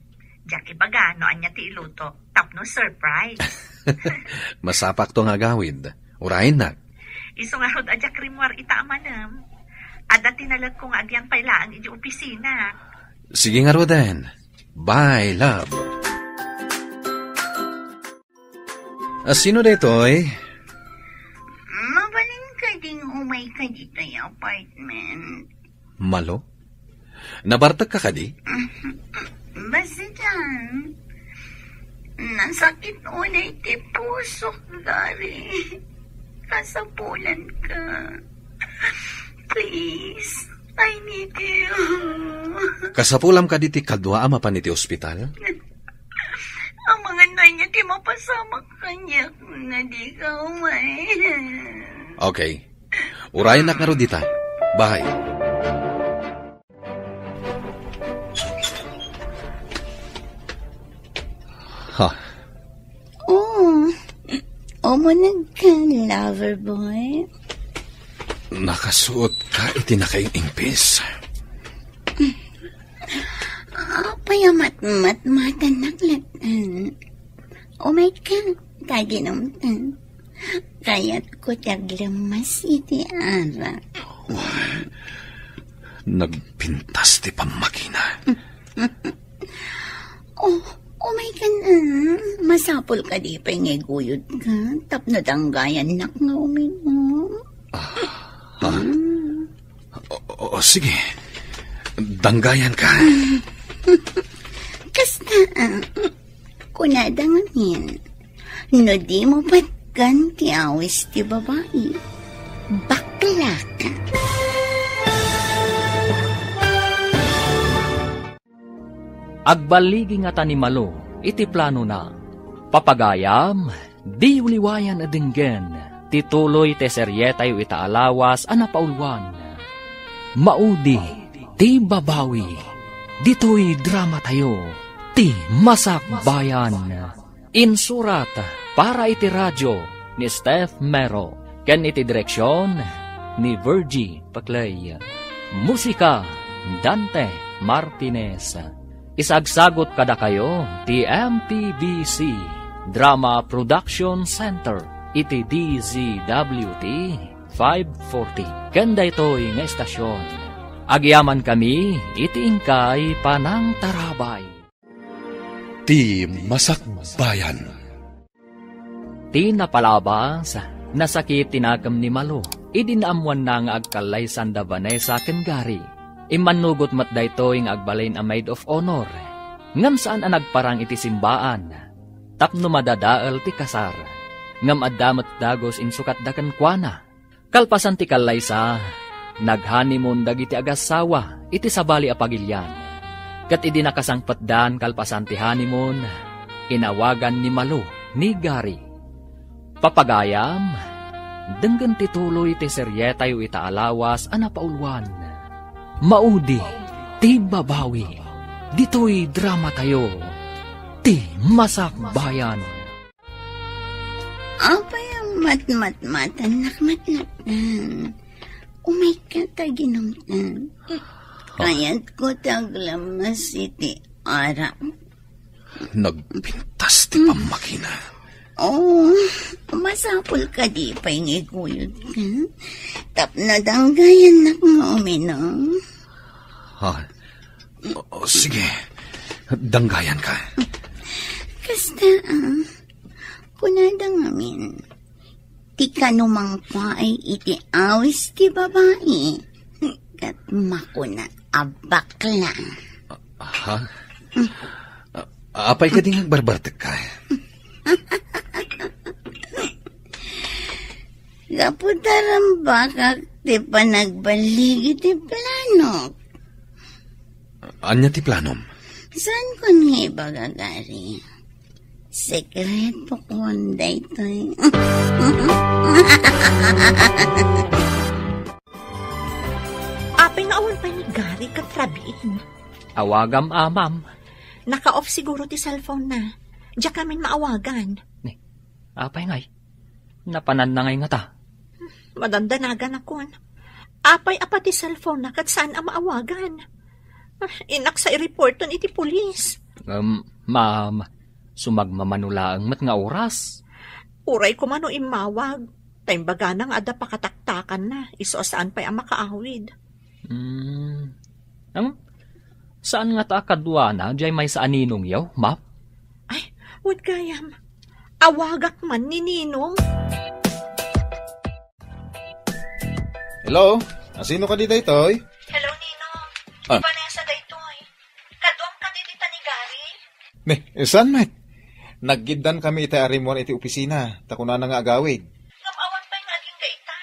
Diak ibaga no ania ti iluto, tapno surprise. Masapakto nga agawid. Urayennak. Isu ngarud a diak rimmuar ita a manem. Adda ti nalekko nga agyan pay laeng idiay opisina. Sige ngaruden. Bye, love. A, sino daytoy? Mabalin kading umayka ditoy apartment? Malo? Nabartekka kadi? Basta dian. Nasakit unay ti pusok, Gary. Kasapulanka. Please, I need you. Kasapulam kadi ti kadua a mapan iti ospital? Amangan no ania ti mapasamak kaniak no dika umay. Okay. Urayennak ngarud dita. Bye. Ha? Oh, umuneg ka, lover boy. Nakasuot ka iti nakaing-ingpis. Apay a matmatmatannak laeng? Umay ka, kaginumtan. Kayatko ti aglemmas iti arak. Nagpintas ti pammakina. Oh, umay ka na. Masapul kadi pay nga iguyod ka tapno danggayannak nga uminom. Ah, ah. Mm. O, o, o, sige. Danggayan ka. Kasta, ah. Kunada ngamin, no dimo patgan ti awis ti babai, bakla ka. Agballigi ngata ni Malo iti planona. Papagayam, diyo liwayan a denggen ti tuloy ti serietayo ita a lawas a napauluan. Maudi ti babawi. Ditoy dramatayo, ti Masakbayan. Insurat para iti radio ni Steph Mero, ken iti direksion ni Virgie Paclay. Musika, Dante Martinez. Isagsagot kadakayo ti M P B C Drama Production Center iti D Z W T five forty. Ken daytoy nga estasion, agyamankami iti inkay panangtarabay. Ti Masakbayan. Ti napalabas, nasakit ti nakem ni Malo idi naammoanna nga agkallaysan da Vanessa ken Gary. Immannugot met daytoy nga agbalin a maid of honor, ngem saan a nagparang iti simbaan tapno madadael ti kasar. Ngem adda met dagus insukatda kenkuana. Kalpasan ti kallaysa, nag-honeymoon dagiti agassawa iti sabali a pagilian. Ket idi nakasangpetdan kalpasan ti honeymoon, inawagan ni Malo ni Gary. Papagayam, denggen ti tuloy ti serietayo ita a lawas a napauluan. Maudi ti babawi. Ditoy dramatayo, ti Masakbayan. Apay a matmatmatannak, matmattan? Umayka ta ginumtan. Kayatko ti aglammas iti arak. Nagpintas ti pammakina. Oh, masapul kadi pay nga iguyodka? Tapno danggayannak nga uminom. Ha? O, sige. Danggayanka. Kasta, ah. Kunada ngamin, ti kano mangpaay iti awis ti babai, ket makuna a bakla. Ha? A-, apay kadi nga agbarbartekka? Gapu ta rambakak ti panagballig iti planok. Ania ti planom? Saan kon nga ibaga, Gary? Sekreto kon daytoy. Apay nga awan pay ni Gary ken Rabin? Awagam, a, ma'am. Naka-off siguro ti cellphone na. Diak ngamin maawagan. Ni, apay ngay? Napananna ngay ngata? Madandanagan akon. Apay a pati cellphone na ket saan a maawagan? Ah, inaksa i-reporton iti pulis. Um, ma'am, sumagmamano laeng met nga oras. Uray koma no immawag, ta imbagana nga adda pakataktakanna, isu a saan pay a makaawid. Hmm. Em, saan ngata a kaduana, diay maysa a ninongyo, ma'am? Ay, wen gayam. Awagak man ni Ninong. Hello? Asino kadi daytoy? Hello, Ninong. Ah. Ni Vanessa daytoy. Kaduam kadi dita ni Gary? Ni, saan met? Naggiddaan kami iti arimuan iti opisina, ta kunana nga agawid. Ngem awan pay nga agingga ita.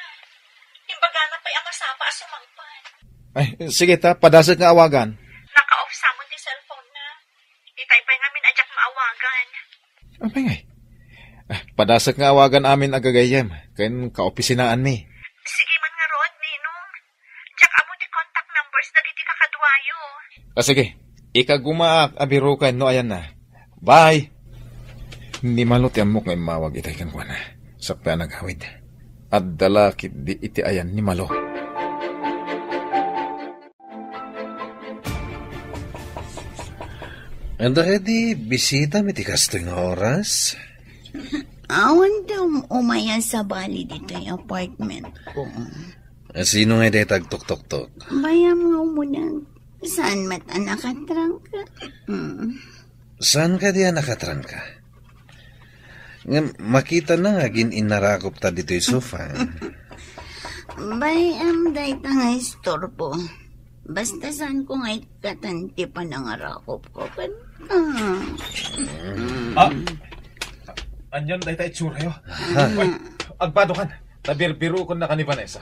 Imbagana pay a masapa a sumangpet. Ay, sige ta, padasek nga awagan. Naka-off sa met ti cellphone na. Itay pay ngamin a diak maawagan. Apay ngay? Ah, padasek nga awagan amin a gagayyem, ken kaopisinaanmi. Sige man ngarud, Ninong. Diak ammo ti contact numbers dagiti kakaduayo. Ah, sige. Ikagumaak a biroken no ayanna. Bye! Ni Malo ti ammok nga immawag itay kenkuana. Sakbay a nagawid. Adda la ketdi iti ayan ni Malo. Adda kadi bisitam iti kastoy nga oras? Awan ti um-, umay a sabali ditoy apartment ko. Sino ngay dayta agtuktoktok? Bayam nga umuneg. Saan met a nakatrangka? Mm. Saan kadi a nakatrangka? Ngem makitana nga agin-inarakop ta ditoy sofa. Bayam dayta nga istorbo. Basta saan ko nga ikkatan ti panangarakop ko kenka. Ah! Anian dayta itsurayo? Ay, agbadokan. Ta birbiroken naka ni Vanessa.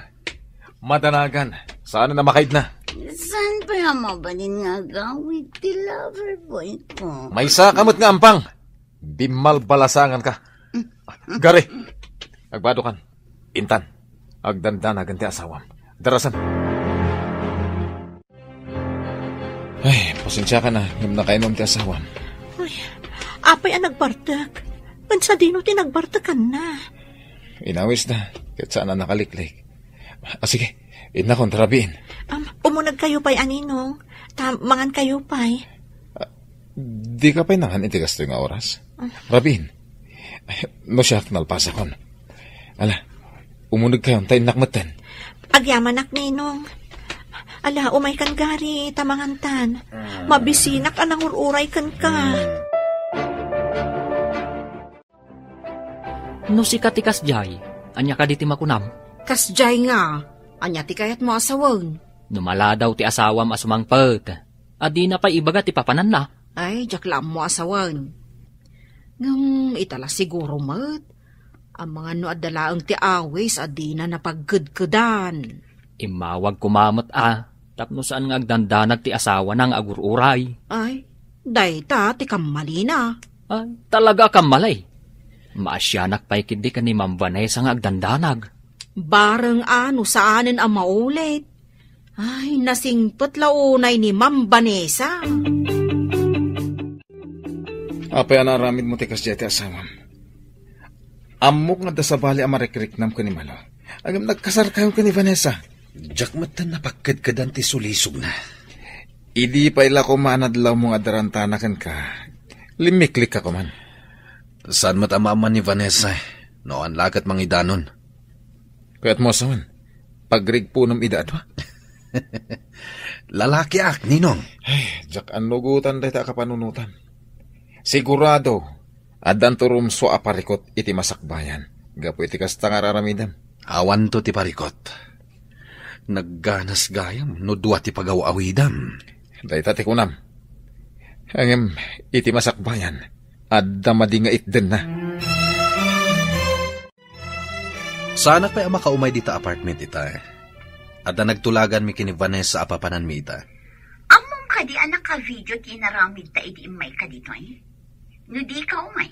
Madanagan. Saan a makaidna? Saan pay a mabalin nga agawid ti lover boy ko? Maysa ka met nga ampang. Bimmalbalasangan ka. Gary, agbadokan. Intan, agdandanagan ti asawam. Darasan. Ay, pasensiakan a, ngem nakainom ti asawam. Ay, apay a nagbartek? Ken sadino ti nagbartekanna? Inawisda, ket saan a nakaliklik. Ah, sige, innakon ta rabiin. Um, umunegkayo pay, a ninong, ta mangankayo pay. Ah, dika pay nangan iti kastoy nga oras? Ah. Rabiin, no siak, nalpasakon. Ala, umunegkayon ta innak metten. Agyamanak, ninong. Ala, umaykan gari, ta mangantan. Mabisinak a nangur-uray kenka. No sika ti kasdiay, ania kadi ti makunam? Kasdiay nga, ania ti kayatmo a sawen? No maladaw ti asawam a sumangpet, a dina pay ibaga ti papananna? Ay, diak la ammo a sawen. Ngem ita la siguro met, amangan no adda laeng ti awis a dina napagkedkedan. Immawag koma met a, tapno saan nga agdandanag ti asawana nga agur-uray. Ay, dayta ti kammalina. Ay, talaga a kammali. Maasianak pay ketdi ken ni Ma'am Vanessa nga agdandanag. Bareng a no saanen a maulit. Ay, nasingpet la unay ni Ma'am Vanessa. Apay a naaramidmo ti kasdiay ti asawam? Ammok nga adda sabali a marikriknam ken ni Malo. Ngem nagkasarkayon ken ni Vanessa. Diak met napagkedkedan ti sulisogna. Idi pay la koma a nadlawmo nga adda rantana kenka, limmiklikka koman. Saan met a maamman ni Vanessa, no awan la ket mangidanon. Kayatmo a sawen, pagrigpunem ida a dua? Lalakiak, Ninong. Ay, diak annugotan dayta a kapanunotan. Sigurado, addanto rumsua a parikot iti masakbayan gapu iti kasta nga ar-aramidem. Awanto ti parikot. Nagganas gayam no dua ti pagaw-awidam. Dayta ti kunam. Ngem iti masakbayan, adda madi nga itdenna. Saanak pay a makaumay dita apartment ita. Adda nagtulaganmi ken ni Vanessa a papananmi ita. Ammom kadi a naka-video ti inaramidta idi immayka ditoy? No dika umay,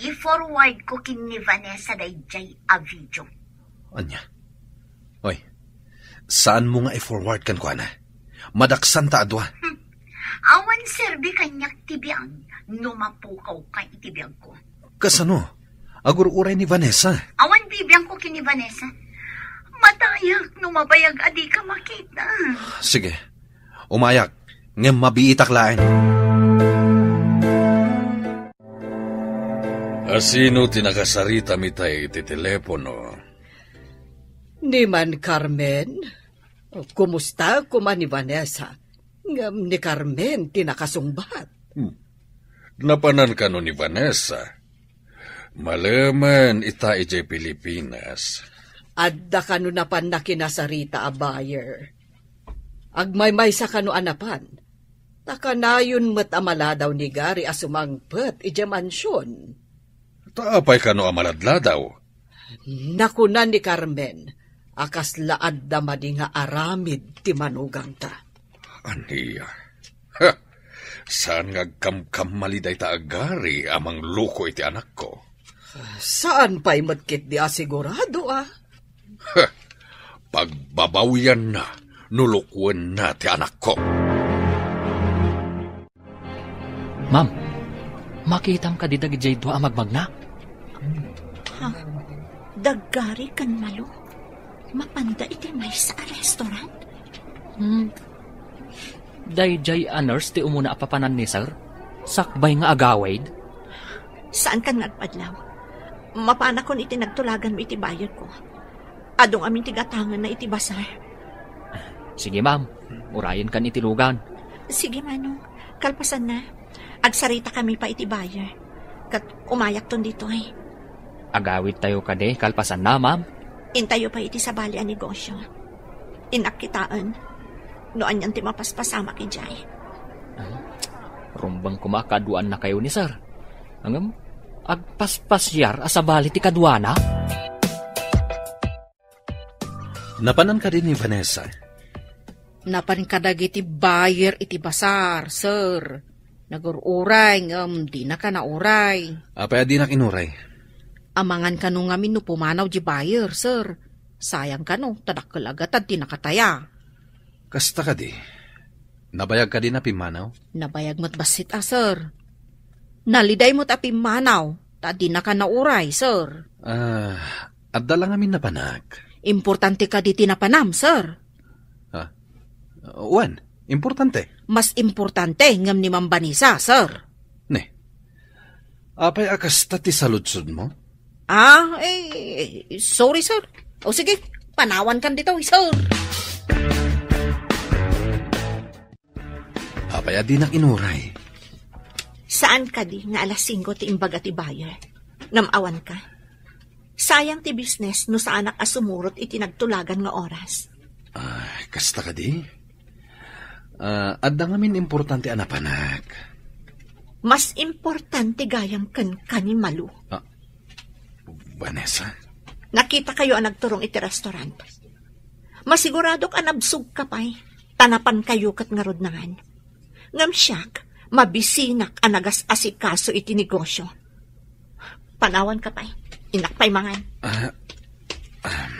i-forward ko ken ni Vanessa daydiay a video. Ania? Oy, saanmo nga i-forward kenkuana? Madaksanta a dua. Hmm. Awan serbi kaniak ti biag no mapukawka iti biagko. Kasano? Agur-uray ni Vanessa. Awan bibiangko ken ni Vanessa. Matayak no mabayag a dika makita. Sige. Umayak, ngem mabiitak laeng. Asino ti nakasaritam itay iti telepono? Ni Man Carmen? Kumusta koma ni Vanessa? Ngem ni Carmen ti nakasungbat. Hmm. Napanan kano ni Vanessa? Malemen ita idiay Pilipinas. Adda kano napan nakinasarita a buyer? Agmaymaysa kano a napan? Ta kanayon met a maladaw ni Gary a sumangpet idiay mansion. Ta apay kano a maladladaw? Nakuna ni Carmen a kasla adda madi nga aramid ti manugangta. Ania? Ha! Saan nga agkamkamali dayta a Gary a mangloko iti anakko? Saan pay met ketdi a sigurado, a? Ha! Pagbabawianna no lukuenna ti anakko. Ma'am, makitam kadi dagidiay dua a magmagna? Ha? Da Gary ken Malo? Mapanda iti maysa a restaurant? Hmm. Daydiay a nurse ti umuna a papanan ni Sir? Sakbay nga agawid? Saankan nga agpadlaw. Mapanakon iti nagtulaganmo iti buyerko. Adu ngamin ti gatangenna iti basar. Sige, ma'am. Urayenkan iti lugan. Sige, Manong. Kalpasanna, agsaritakami pay iti buyer. Ket umayakton ditoy. Agawidtayo kadi kalpasanna, ma'am? Intayo pay iti sabali a negosio. Innak kitaen no anian ti mapaspasamak idiay. Ah, rumbeng koma a kaduannakayo ni Sir. Ngem, agpaspasiar a sabali ti kaduana? Napanan kadi ni Vanessa? Napan kadagiti buyer iti basar, sir. Nagur-uray ngem dinaka nauray. Apay a dinak inuray? Amangan kano ngamin no pumanaw di buyer, sir. Sayang kano, ta dakkel a gatad ti nakataya. Kasta kadi? Nabayag kadi a pimmanaw? Nabayag met bassit a, sir. Naliday met a pimmanaw, ta dinaka nauray, sir. Ah, adda la ngamin napanak. Importante kadi ti napanam, sir? Ha? Wen, importante. Mas importante ngem ni Ma'am Vanessa, sir. Ne. Apay a kasta ti saludsodmo? Ah, eh, sorry, sir. O sige, panawankan ditoy, sir. Apay a dinak inuray? Saan kadi nga alas singko ti imbaga ti buyer? Ngem awanka. Sayang ti business no saanak a sumurot iti nagtulagan nga oras. Ah, kasta kadi? Ah, adda ngamin importante a napanak. Mas importante gayam kenka ni Malu. Ah, Vanessa? Nakitakayo a nagturong iti restaurant. Masiguradok a nabsogka pay, ta napankayo ket ngarud nangan. Ngem siak, mabisinak a nagas-asikaso iti negosio. Panawanka pay. Innak pay mangan. Ah, um.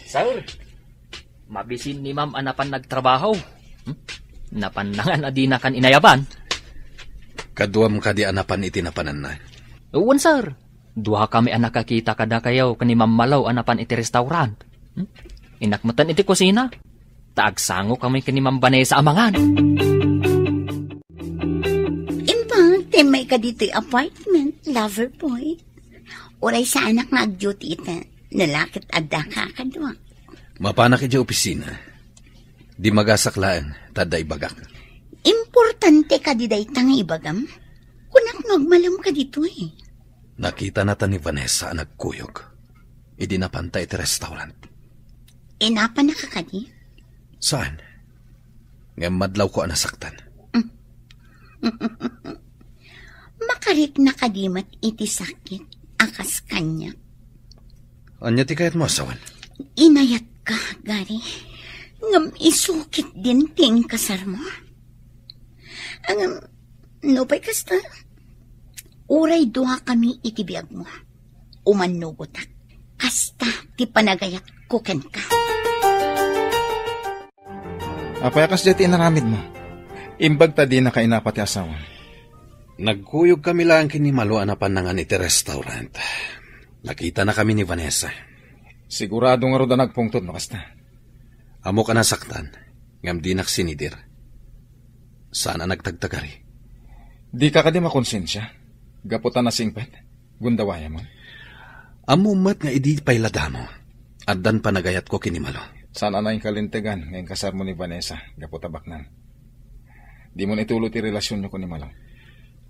Sir, mabisin ni Ma'am a napan nagtrabaho. Hmm? Napan nangan a dinakan inayaban. Kaduam kadi a napan iti napananna? Wen, sir. Duakami a nakakita kadakayo ken ni Ma'am Malo a napan iti restaurant. Hmm? Innak metten iti kusina. Ta agsangokami ken ni Ma'am Vanessa a mangan. Imbag, timmay ka ditoy apartment, lover boy. Uray saanak nga ag-duty ita, no la ket adda ka kadua. Mapanak idiay opisina. Di magasak laeng, ta adda ibagak. Importante kadi dayta nga ibagam? Kunak no agmalem ka ditoy. Nakitana ta ni Vanessa a nagkuyog idi napanta iti restaurant. Inapannaka kadi? Saan? Ngem madlawko a nasaktan. Makarikna kadi met iti sakit a kas kaniak? Ania ti kayatmo a sawen? Inayatka, Gary. Ngem isu ketdin ti inkasarmo. Ngem, nupay kasta, uray duakami iti biagmo. Umannugotak. Kasta ti panagayatko kenka. Apay a kasdiay ti inaramidmo? Imbag ta dinaka inapa ti asawam. Nagkuyogkami laeng ken ni Malo a napan nangan iti restaurant. Nakitanakami ni Vanessa. Sigurado ngarud a nagpungtod no kasta. Ammok a nasaktan, ngem dinak sinidir. Saan a nagtagtagari. Dika kadi makonsensia? Gapu ta nasingpet? Gundawayam? Ammom met nga idi pay la damo, addan panagayatko ken ni Malo. Saan a nainkalintegan nga inkasarmo ni Vanessa gapu ta baknang? Dimon ituloy ti relasionyo ken ni Malo.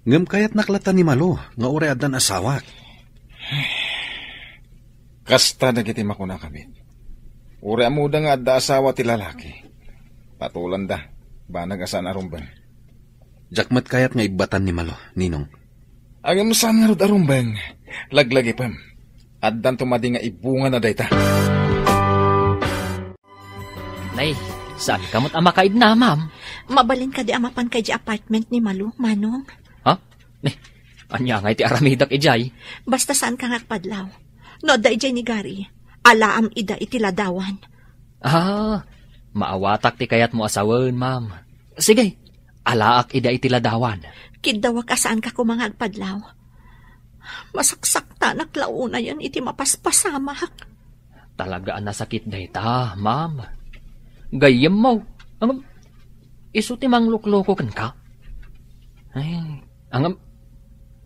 Ngem kayatnak latta ni Malo nga uray addan asawak. Kasta dagiti makunakami. Uray ammoda nga adda asawa ti lalaki, patulanda, banag a saan a rumbeng. Diak met kayat nga ibbatan ni Malo, Ninong. Ngem saan ngarud a rumbeng, laglagipem. Addanto madi nga ibungana dayta. Nay, saan ka met a makaidna, ma'am? Mabalin kadi a mapanka idiay apartment ni Malo, Manong? Ha? Nay, ania ngay ti aramidek idiay? Basta saan ka nga agpadlaw. No adda idiay ni Gary, alaam ida iti ladawan. Ah, maawatak ti kayatmo a sawen, ma'am. Sige, alaak ida iti ladawan. Kiddawak a saanka koma nga agpadlaw. Masaksaktanak la unayen iti mapaspasamak. Talaga a nasakit dayta, ma'am. Gayyemmo, ngem isu ti manglukloko kenka. Ay, ngem,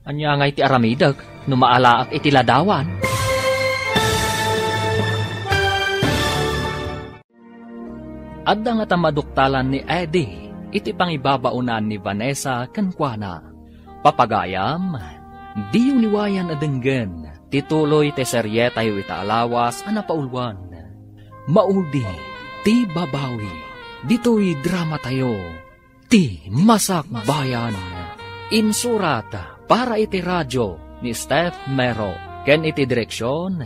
ania ngay ti aramidek no maalaak iti ladawan? Adda ngata maduktalan ni Eddie iti pangibabaonan ni Vanessa kenkuana. Papagayam, diyo liwayan a denggen ti tuloy ti serietayo ita a lawas a napauluan. Maudi ti babawi ditoy dramatayo. Ti Masakbayan. Insurat para iti radio ni Steph Mero ken iti direksion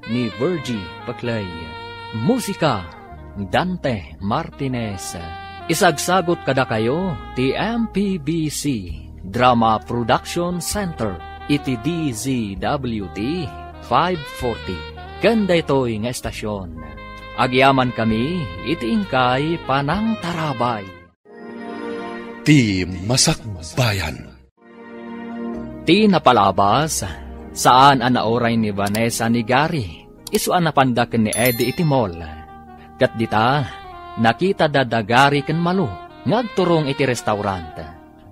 ni Virgie Paclay. Musika, Dante Martinez. Isagsagot kadakayo ti M P B C Drama Production Center iti D Z W T five forty. Ken daytoy nga estasion, agyamankami iti inkay panangtarabay. Ti Masakbayan. Ti napalabas, saan a nauray ni Vanessa ni Gary isu a napanda ken ni Eddie iti mall. Ket dita, nakitada da Gary ken Malu nga agturong iti restaurant.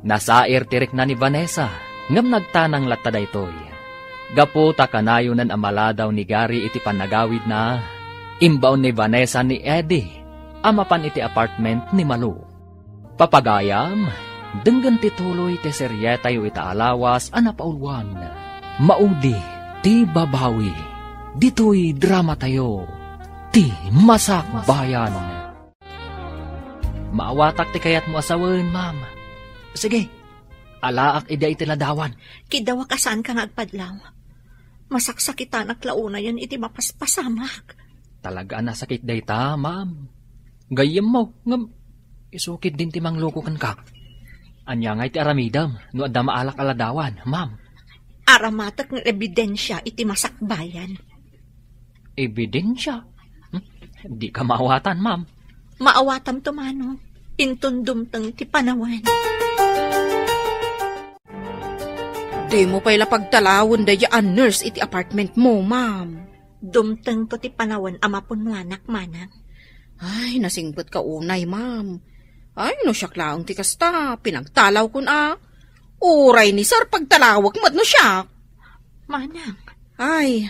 Nasair ti rikna ni Vanessa, ngem nagtanang latta daytoy. Gapu ta kanayonan a maladaw ni Gary iti pannagawidna, imbaon ni Vanessa ni Eddie a mapan iti apartment ni Malu. Papagayam, denggen ti tuloy ti serietayo ita a lawas a napauluan. Maudi ti babawi ditoy dramatayo, Ti Masakbayan. Maawatak ti kayatmo a sawen, ma'am. Sige, alaak ida iti ladawan. Kiddawak a saanka nga agpadlaw. Masaksakitanak la unayen iti mapaspasamak. Talaga a nasakit dayta, ma'am. Gayyemmo, ngem isu ketdin ti mangluko kenka. Ania ngay ti aramidem no adda maalak a ladawan, ma'am? Aramatek nga ebidensia iti masakbayan. Ebidensia? Hmm? Dika maawatan, ma'am. Maawatam to, Manong. Inton dumteng ti panawen. Dimo pay la pagtalawen daydiay a nurse iti apartment mo, ma'am. Dumtengto ti panawen a mapunnoanak, manang. Ay, nasingpetka unay, ma'am. Ay, no siak laeng ti kasta, pinagtalawkon a. Uray ni sir, pagtalawek met no siak. Manang. Ay,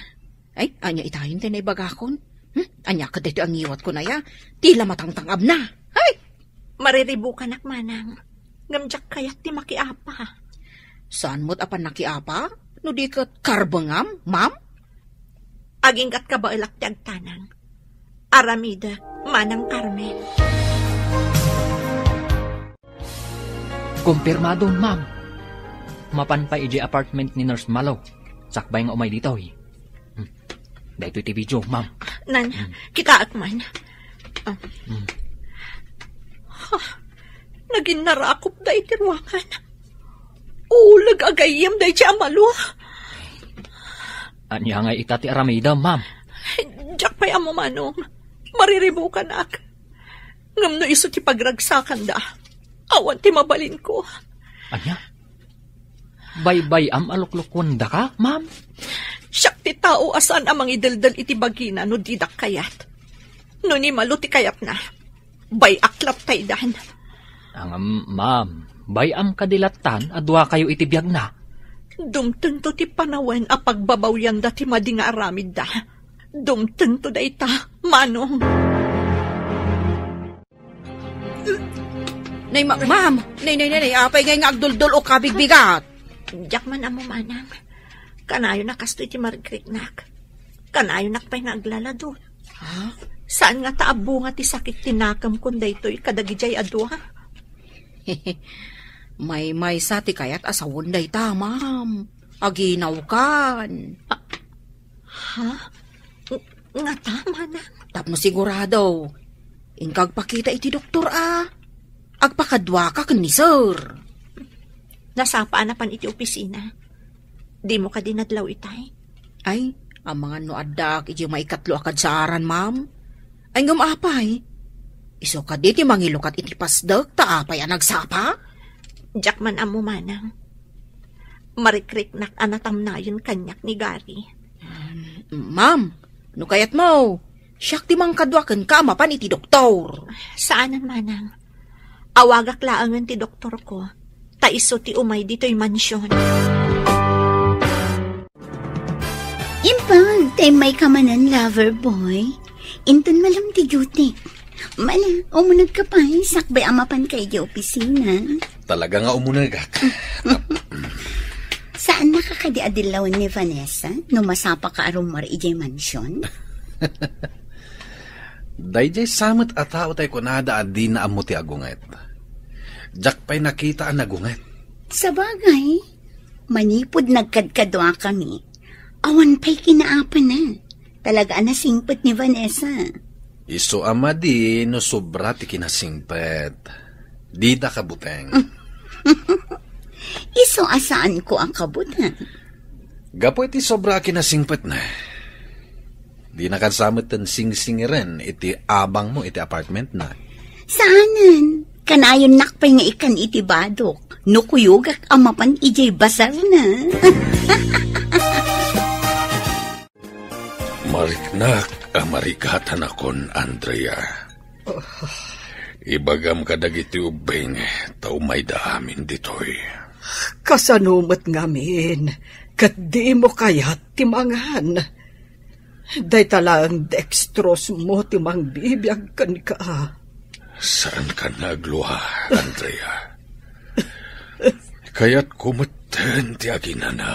ay, ania itayen ti naibagakon? Hmm? Ania kadaytoy a ngiwatko aya? Ti la matangtang-abna. Ay! Mariribukanak, manang. Ngem diak kayat ti makiapa. Saan met a pannakiapa? No di ket karbengam, ma'am? Aginggat kabaelak ti agtanang. Aramidek, Manang Carmen. Kumpirmado, ma'am. Mapan pay idiay apartment ni Nurse Malo. Sakbay nga umay ditoy. Hmm. Daytoy ti video, ma'am. Nan, Hmm. kitaak man. Ah. Hmm. Ha, naginnarakopda iti ruangan. Uleg a gayyem daydiay a Malo. Ania ngay ita ti aramidem, ma'am? Diak pay ammo, manong. Mariribukanak. Ngem no isu ti pagragsakanda, awan ti mabalinko. Ania? Baybay-am a luklukuendaka, ma'am? Siak ti tao a saan a mangideldel iti bagina no didak kayat. No ni Malo ti kayatna, bay-ak latta idan. Ngem, ma'am, bay-am kadi lattan a duakayo iti biagna? Dumtengto ti panawen a pagbabawyanda ti madi nga aramidda. Dumtengto dayta, manong. Nay, ma-, ma'am! Nay, nay, nay, nay, apay ngay nga agduldul-ok a bigbigat? Diak man ammo, manang. Kanayon a kastoy ti marikriknak. Kanayonak pay nga aglaladon. Ha? Saan ngata a bunga ti sakit ti nakemkon daytoy kadagidiay a dua? Maymaysa ti kayat a sawen dayta, ma'am. Aginawkan. Ah, ha? Ng-, ngata, manang? Tapno sigurado, inka agpakita iti doktor a agpakaduaka ken ni sir. Nasapa a napan iti opisina. Dimo kadi nadlaw itay? Ay, amangan no addaak iti maikatlo a kadsaaran, ma'am. Ay, ngem apay? Isu kadi ti mangilukat iti pasdek ta apay a nagsapa? Diak man ammo, manang. Marikriknak a natamnayen kaniak ni Gary. Um, ma'am, no kayatmo, siak ti mangkadua kenka a mapan iti doktor. Saanen, manang. Awagak laengen ti doktorko, ta isu ti umay ditoy mansion. Imbag ta immayka manen, lover boy. Inton malem ti duty. Mala, umunegka pay, sakbay a mapanka idiay opisina. Talaga nga umunegak. Saannaka kadi a dillawen ni Vanessa no masapaka a rummuar idiay mansion? Daydiay sa met a tao tay kunada a dina ammo ti agunget. Diak pay nakita a nagunget. Sabagay, manipud nagkadkaduakami, awan pay kinaapana. Talaga a nasingpet ni Vanessa. Isu a madi no sobra ti kinasingpet. Dida kabuteng. Isu a saanko a kabuteng. Gapu iti sobra a kinasingpetna, dinaka sa metten singsingiren iti abangmo iti apartmentna. Saanen, kanayonnak pay nga ikkan iti badok no kuyogak a mapan idiay basarna. Mariknak a marigatanakon, Andrea. Ibagam kadagiti ubbing ta umayda amin ditoy. Kasano met ngamin ket dimo kayat ti mangan? Dayta laeng dextrose mo ti mangbibiag kenka. Saankan nga aglua, Andrea. Kayatko metten ti aginana.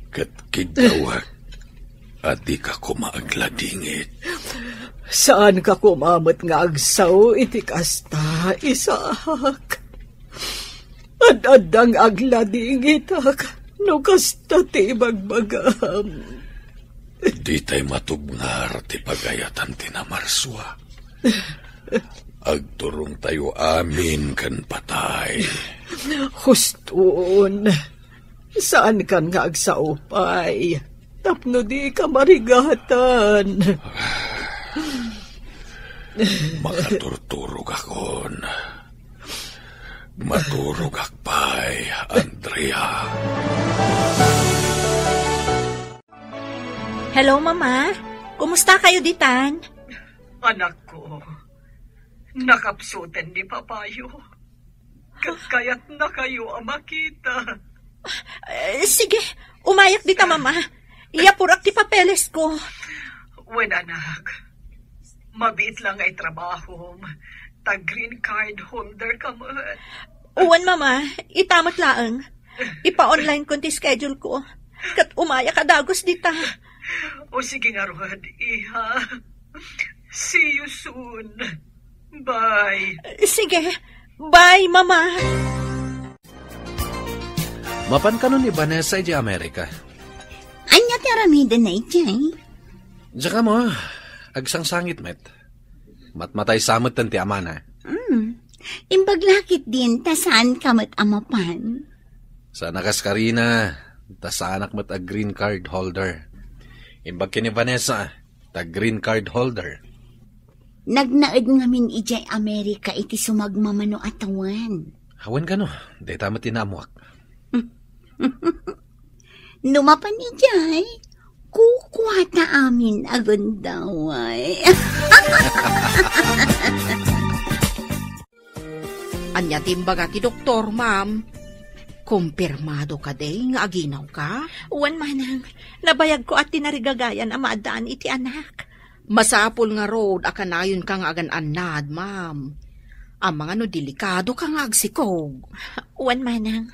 Ket kiddawek a dika koma agladingit. Saanka koma met nga agsao iti kasta, Isaac. Ad-adda nga agladingitak no kasta ti ibagbagam. Ditay matubngar ti pagayatan ti namarsua. Agturongtayo amin ken patay. Huston, saankan nga agsao pay tapno dika marigatan. Makaturturogakon. Maturogak pay, Andrea. Hello, Mama. Kumusta kayo ditan? Anakko, nakapsuten ni Papayo. Ket kayatna kayo a makita. Eh, sige, umayak dita, Mama. Iyapurak ti papeles ko. Wen, anak. Mabiit lang nga itrabahom. Ta green card holder ka met. Wen, Mama. Ita met laeng. Ipa-online ko ti schedule ko. Ket umayak a dagus dita. O sige ngarud, iha. See you soon. Bye. Sige. Bye, Mama. Mapan kano ni Vanessa idiay Amerika? Ania ti aramidenna idiay? Diak ammo, agsangsangit met. Matmatay sa metten ti amana. Hmm. Imbag la ketdin ta saanka met a mapan. Saan a kas Karina, ta saanak met a green card holder. Imbag ken ni Vanessa, ta green card holder. Nagnaed ngamin idiay Amerika iti sumagmamano a tawen. Awan kano, dayta met ti naammuak. No mapan idiay, kukuata amin a gundaway. Ania ti imbaga ti doktor, ma'am? Kumpirmado kadi nga aginawka? Wen, manang. Nabayagko a tinarigagayan a maaddaan iti anak. Masapul ngarud a kanayonka nga agan-annad, ma'am. Amangan no delikadoka nga agsikog. Wen, manang.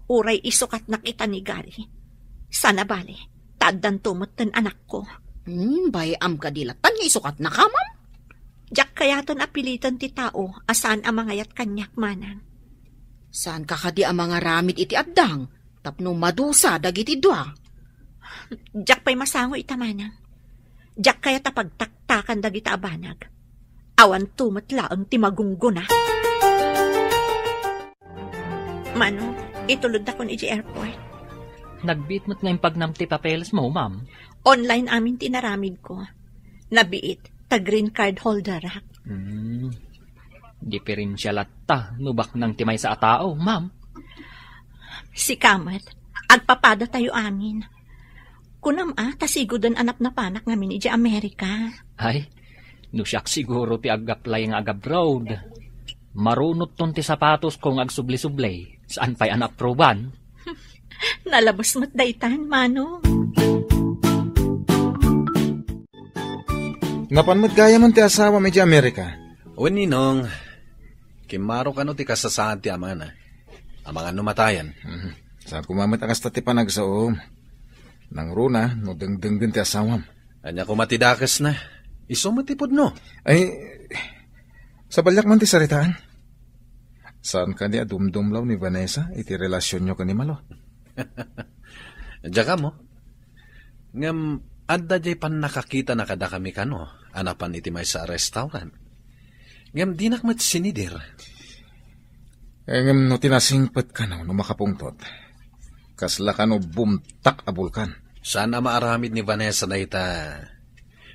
Uray isukatnak ita ni Gary. Saan a bale, ta addanto metten anakko. Hmm, bay-am kadi latta nga isukatnaka, ma'am? Diak kayaten a piliten ti tao a saan a mangayat kaniak, manang. Saanka kadi a mangaramid iti addang tapno madusa dagiti dua? Diak pay masango ita, manang. Diak kayat a pagtaktakan dagita a banag. Awanto met laeng ti magunggona. Mano, itulodakon idiay airport. Nagbiit met nga impagnam ti papelesmo, ma'am. Online amin ti inaramidko. Nabiit, ta green card holderak. Hmm. Diferensya latta no baknang ti maysa a tao, ma'am. Sika met, agpapadatayo amin. Kunam a, ta sigoden a napnapanak ngamin idiay Amerika. Ay, no siak siguro ti ag-apply nga ag-abroad. Marunotton ti sapatosko nga agsubli-subli, saan pay a naapruban. Nalabes met daytan, Manong. Napan met gayamen ti asawam idiay Amerika? Wen, Ninong, kimmaro kano ti kasasaad ti amana. Amangan no matayen. Mhm. Saan koma met a kasta ti panagsaom. Nangruna no dengdenggen ti asawam. Ania koma ti dakesna? Isu met ti pudno. Ay, sabaliak man ti saritaan. Saan kadi a dumdumlaw ni Vanessa iti relasionyo ken ni Malo? Diak ammo. Ngem adda diay pannakakitana kadakami kano a napan iti maysa a restaurant. Ngem dinak met sinidir. Eh, ngem no ti nasingpet kano no makapungtot, kasla kano bumtak a bulkan. Saan a maaramid ni Vanessa dayta?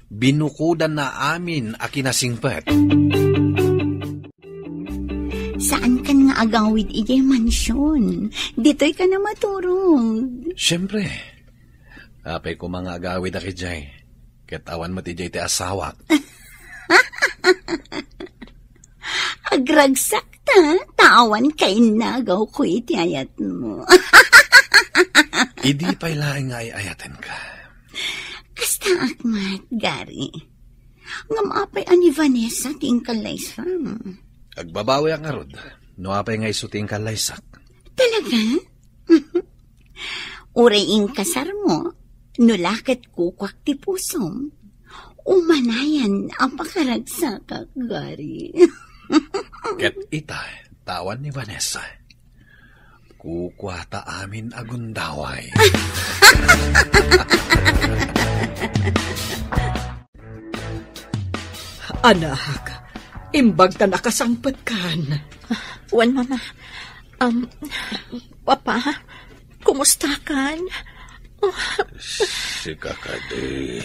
Binukodanna amin a kinasingpet. Saankan nga agawid idiay mansion. Ditoy ka na maturog. Siyempre. Apay koma nga agawid a idiay. Ket awan met idiay ti asawak. Agragsakta, ta awan kainnagawko iti ayatmo. Idi pay laeng nga ay-ayatenka. Kastaak met, Gary. Ngem apay a ni Vanessa ti inkallaysam? Agbabawiak ngarud, no apay nga isu ti inkallaysak. Talaga? Uray inkasarmo, no la ket kukuak ti pusom, umanayan a pakaragsakak, Gary. Ket ita, ta awan ni Vanessa. Kukuata amin a gundaway. Anak, imbag ta nakasangpetkan. Wen, Mama. Um, Papa, kumustakan? Sika kadi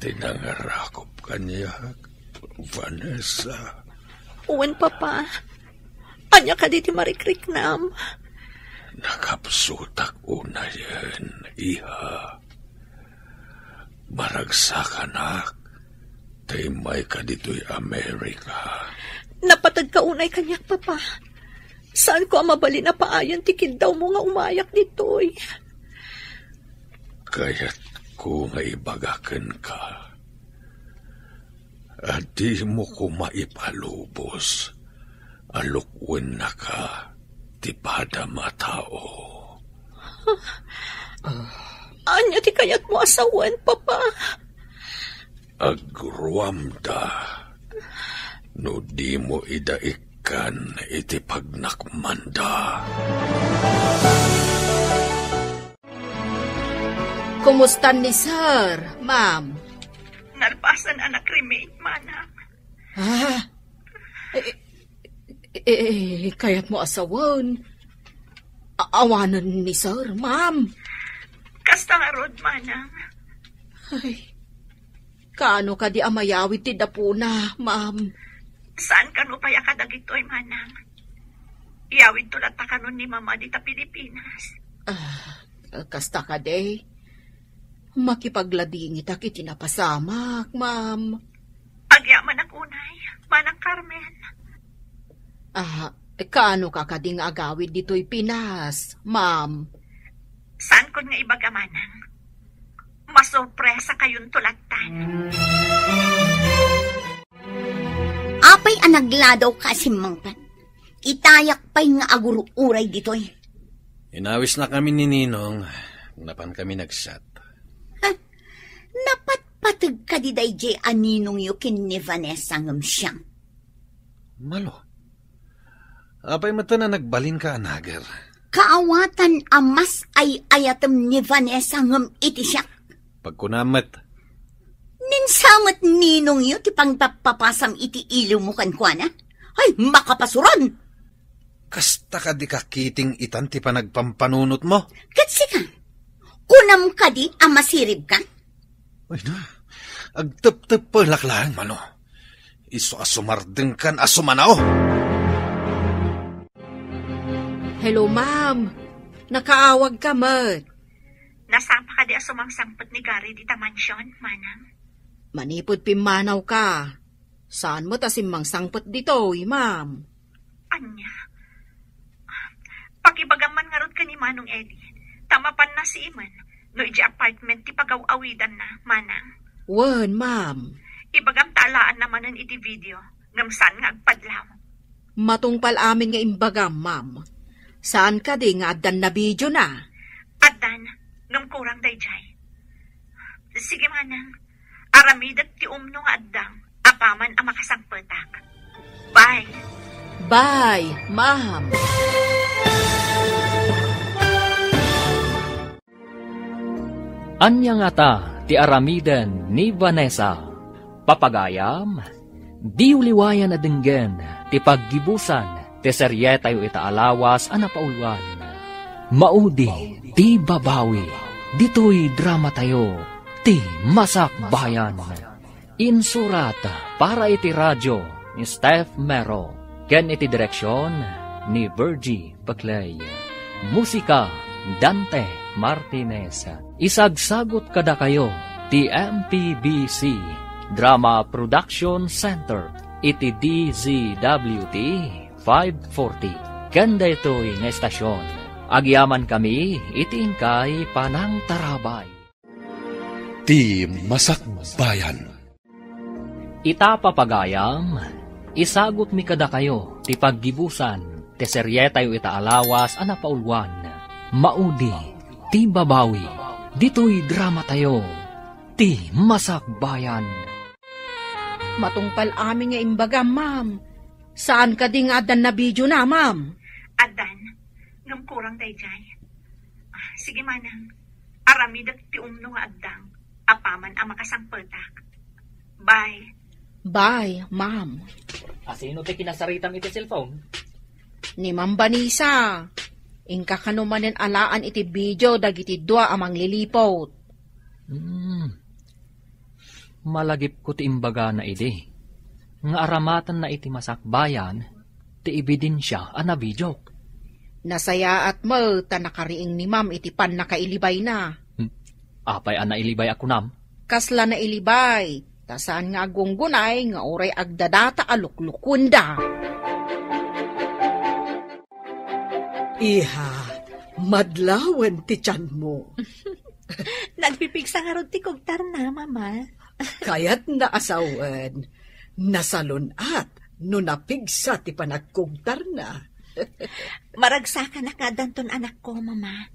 ti nangarakop kaniak, Vanessa. Wen, Papa. Ania kadi ti marikriknam? Nakapsutak unayen, iha. Maragsakanak, ta immayka ditoy Amerika. Napateg ka unay kaniak, Papa. Saanko a mabalin a paayan ti kiddawmo nga umayak ditoy. Kayatko nga ibaga kenka a dimo koma ipalubos a lukuennaka ti padam a tao. Ania ti kayatmo a sawen, Papa? Agruamda no dimo ida ikkan iti pagnakmanda. Kumustan ni Sir, ma'am? Nalpasan a nakremate, manang. Ah? Eh, eh, eh, kayatmo a sawen? A-, awanen ni Sir, ma'am. Kasta ngarud, manang. Ay, kaano kadi a mayawid ti dapuna, ma'am? Saan kano pay a kadagitoy, manang? Iyawidto latta kanon ni Mama dita Pilipinas. Ah, kasta kadi? Makipagladingitak iti napasamak, ma'am. Agyamanak unay, Manang Carmen. Ah, kaano ka kadi nga agawid ditoy Pinas, ma'am? Saankon nga ibaga, manang. Masurpresa kayonto lattan. Apay a nagladaw ka a simmangpet? Itayak pay nga agur-uray ditoy. Inawisnakami ni Ninong, napan kami nagshot. Ha? Napatpateg kadi daydiay a ninongyo ken ni Vanessa ngem siak? Malo. Apay met a nagbalinka a nager? Kaawatan a mas ay-ayatem ni Vanessa ngem iti siak. Pagkunam met. Ni sa met ninongyo ti pangpappapasam iti iliwmo kenkuana? Ay, makapasuron! Kasta kadi kakiting itan ti panagpampanunotmo? Ket sika, kunam kadi a masiribka? Ay na, agtepteppelak laeng, mano. Isu a sumardengkan a sumanao. Hello, ma'am. Nakaawag ka met. Nasapa kadi a sumangsangpet ni Gary dita mansion, manang? Manipud pimmanaw ka. Saan met a simmangsangpet ditoy, ma'am? Ania? Pakibagam man ngarud ken ni Manong Eddie, ta mapanna simen no idiay apartment ti pagaw-awidanna, manang. Wen, ma'am. Ibagam ta alaanna manen iti video, ngem saan nga agpadlaw. Matungpal amin nga imbagam, ma'am. Saan kadi nga addan na video na? Addan, ngem kurang daydiay. Sige, manang. Aramidek ti umno nga addang apaman a makasangpetak. Bye. Bye, ma'am. Ania ngata ti aramiden ni Vanessa? Papagayam, diyo liwayan a denggen ti paggibusan ti serietayo ita a lawas a napauluan. Maudi ti babawi ditoy dramatayo, Ti Masakbayan. Insurat para iti radio ni Steph Mero ken iti direksion ni Virgie Paclay. Musika, Dante Martinez. Isagsagut kadakayo ti M P B C Drama Production Center iti D Z W T five forty. Ken daytoy nga estasion, agyamankami iti inkay panangtarabay. Ti Masakbayan. Ita, papagayam, isagutmi kadakayo ti paggibusan ti serietayo ita a lawas a napauluan. Maudi ti babawi ditoy dramatayo, Ti Masakbayan. Matungpal amin nga imbagam, ma'am. Saan kadi nga addan na video na, ma'am? Addan, ngem kurang daydiay. Ah, sige, manang. Aramidek ti umno nga addang apaman a makasangpetak. Bye. Bye, ma'am. Asino ti kinasaritam iti cellphone? Ni Ma'am Vanessa. Inka kano manen alaan iti video dagiti dua a mangliliput. Hmm. Malagipko ti imbagana idi, nga aramatenna iti masakbayan, ti ebidensia a nabidiok. Nasayaat met ta nakariing ni Ma'am iti pannakailibayna. Hmm. Apay a nailibay a kunam? Kasla nailibay, ta saan nga agunggunay nga uray agdadata a luklukuenda. Iha, madlawen ti tianmo. Nagpipigsa ngarud ti kugtarna, Mama. Kayatna a sawen, nasalun-at no napigsa ti panagkugtarna. Maragsakanak nga addanton anakko, Mama.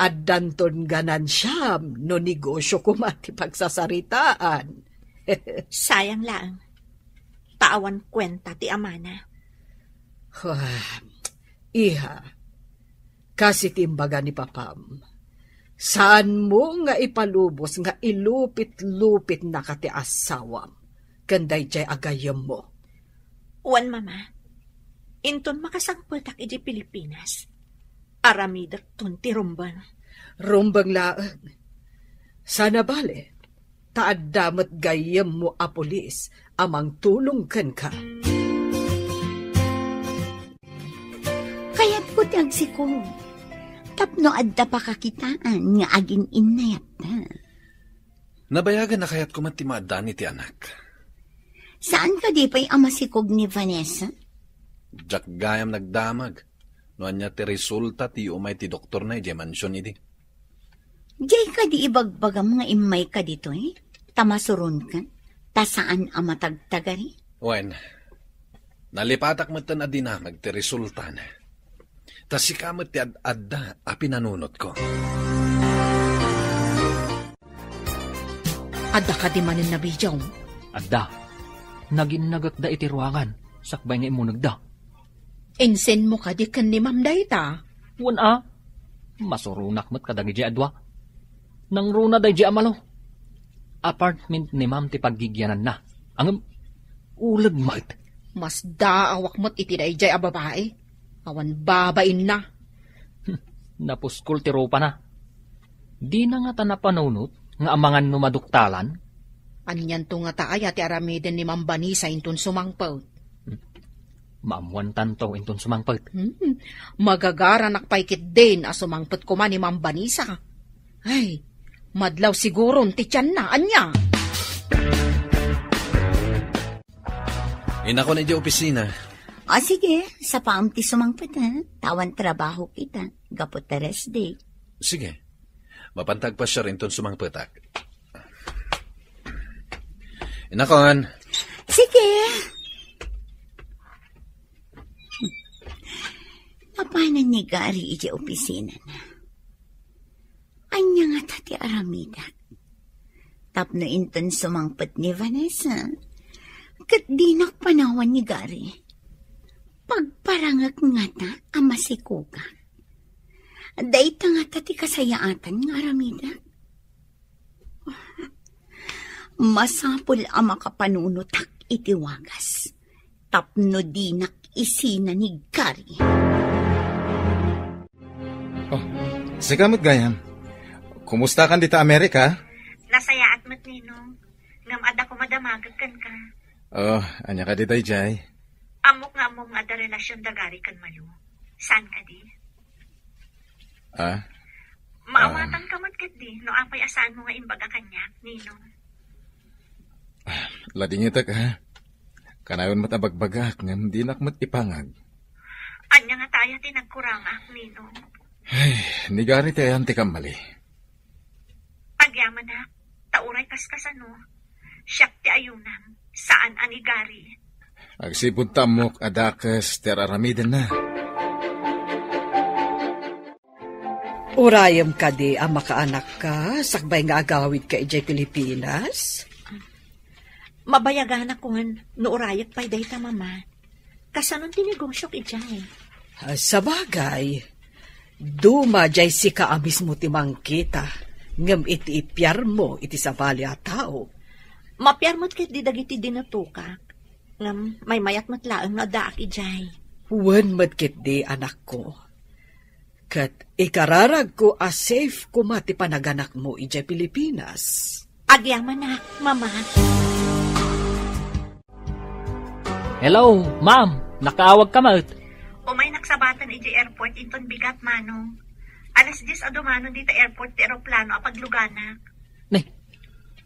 Addanton ganansiam no negosio koma ti pagsasaritaan. Sayang laeng. Ta awan kuenta ti amana. Wah, iha, kas iti imbaga ni papam, saanmo nga ipalubos nga ilupit-lupitnaka ti asawam ken daydiay a gayyemmo. Wen, Mama, inton makasangpetak idiay Pilipinas, aramidekton ti rumbeng. Rumbeng laeng. Saan a bale, ta adda met gayyemmo a pulis a mangtulong kenka. Kayatko ti agsikog tapno adda pakakitaan nga agin-innayat. Nabayagen a kayatko met ti maaddaan iti anak. Saan kadi pay a masikog ni Vanessa? Diak gayam nagdamag no ania ti resulta ti umay ti doktorna idiay mansion idi. Diay kadi ibagbagam nga immayka ditoy? Ta masuronka? Ta saan a matagtagari? Wen, nalipatak metten a dinamag ti resultana. Ta sika met ti ad-adda a pinanunotko. Adda kadi manen nabidiam? Adda. Naginnagekda iti ruangan, sakbay nga immunegda. Insenmo kadi ken ni Ma'am dayta? Wen a. Masuronak met kadagiti a dua. Nangruna daydi a malo. Apartment ni Ma'am ti paggigiananna. Ngem, uleg met. Masdaawak met iti daydiay a babai. Awan babainna. Napuskol ti rupana. Dina ngata napanunot nga amangan no maduktalan? Anianto ngata aya ti aramiden ni Ma'am Vanessa inton sumangpet? Maammuantanto inton sumangpet. Hmm, magagaranak pay ketdin a sumangpet koma ni Ma'am Vanessa. Ay, madlaw siguron ti tianna, ania? Inakon idiay opisina. O, sige, sapaam ti sumangpet, ha? Ta awan trabaho kita, gapu ta rest day. Sige. Mapanta agpasiar inton sumangpetak. Inakon. Sige. Mapanan ni Gary idiay opisinana? Ania ngata ti aramidek? Tapno inton sumangpet ni Vanessa, ket dinak panawan ni Gary. Pagparangek ngata a masikogak. Dayta ngata ti kasayaatan nga aramidek. Masapul a makapanunotak iti wagas tapno dinak isina ni Gary. Oh, sika met gayam. Kumustakan dita Amerika? Nasayaat met, Ninong. Ngem adda koma damagek kenka. Oh, ania kadi daydiay? Ammok nga ammom nga adda relasion da Gary ken Malu. Saan kadi? Ah? Maawatan ka met ketdi no apay a saanmo nga imbaga kaniak, Ninong. Ah, ladingitek, ha? Kanayon met a bagbagaak ngem dinak met ipangag. Ania ngata aya ti nagkurangak, Ninong? Ay, ni Gary ti ayan ti kammali. Agyamanak, ta uray kaskasano, siak ti ayunam, saan a ni Gary. Agsipud ta ammok a dakes ti ar-aramidenna. Urayem kadi a makaanakka sakbay nga agawidka idiay Pilipinas? Mabayaganak wen no urayek pay dayta, Mama. Kasanon ti negosiok idiay? Ah, sabagay, duma diay sika a mismo ti mangkita, ngem iti ipiarmo iti sabali a tao. Mapiar met ketdi dagiti dinutokak, ngem maymayat met laeng no addaak idiay. Wen met ketdi, anakko. Ket ikararagko a safe koma ti panaganakmo idiay Pilipinas. Agyamanak, Mama. Hello, ma'am. Nakaawagka met? Umaynak sabaten idiay airport inton bigat, Manong. Alas dies a dumanon dita airport ti eroplano a pagluganak. Ne,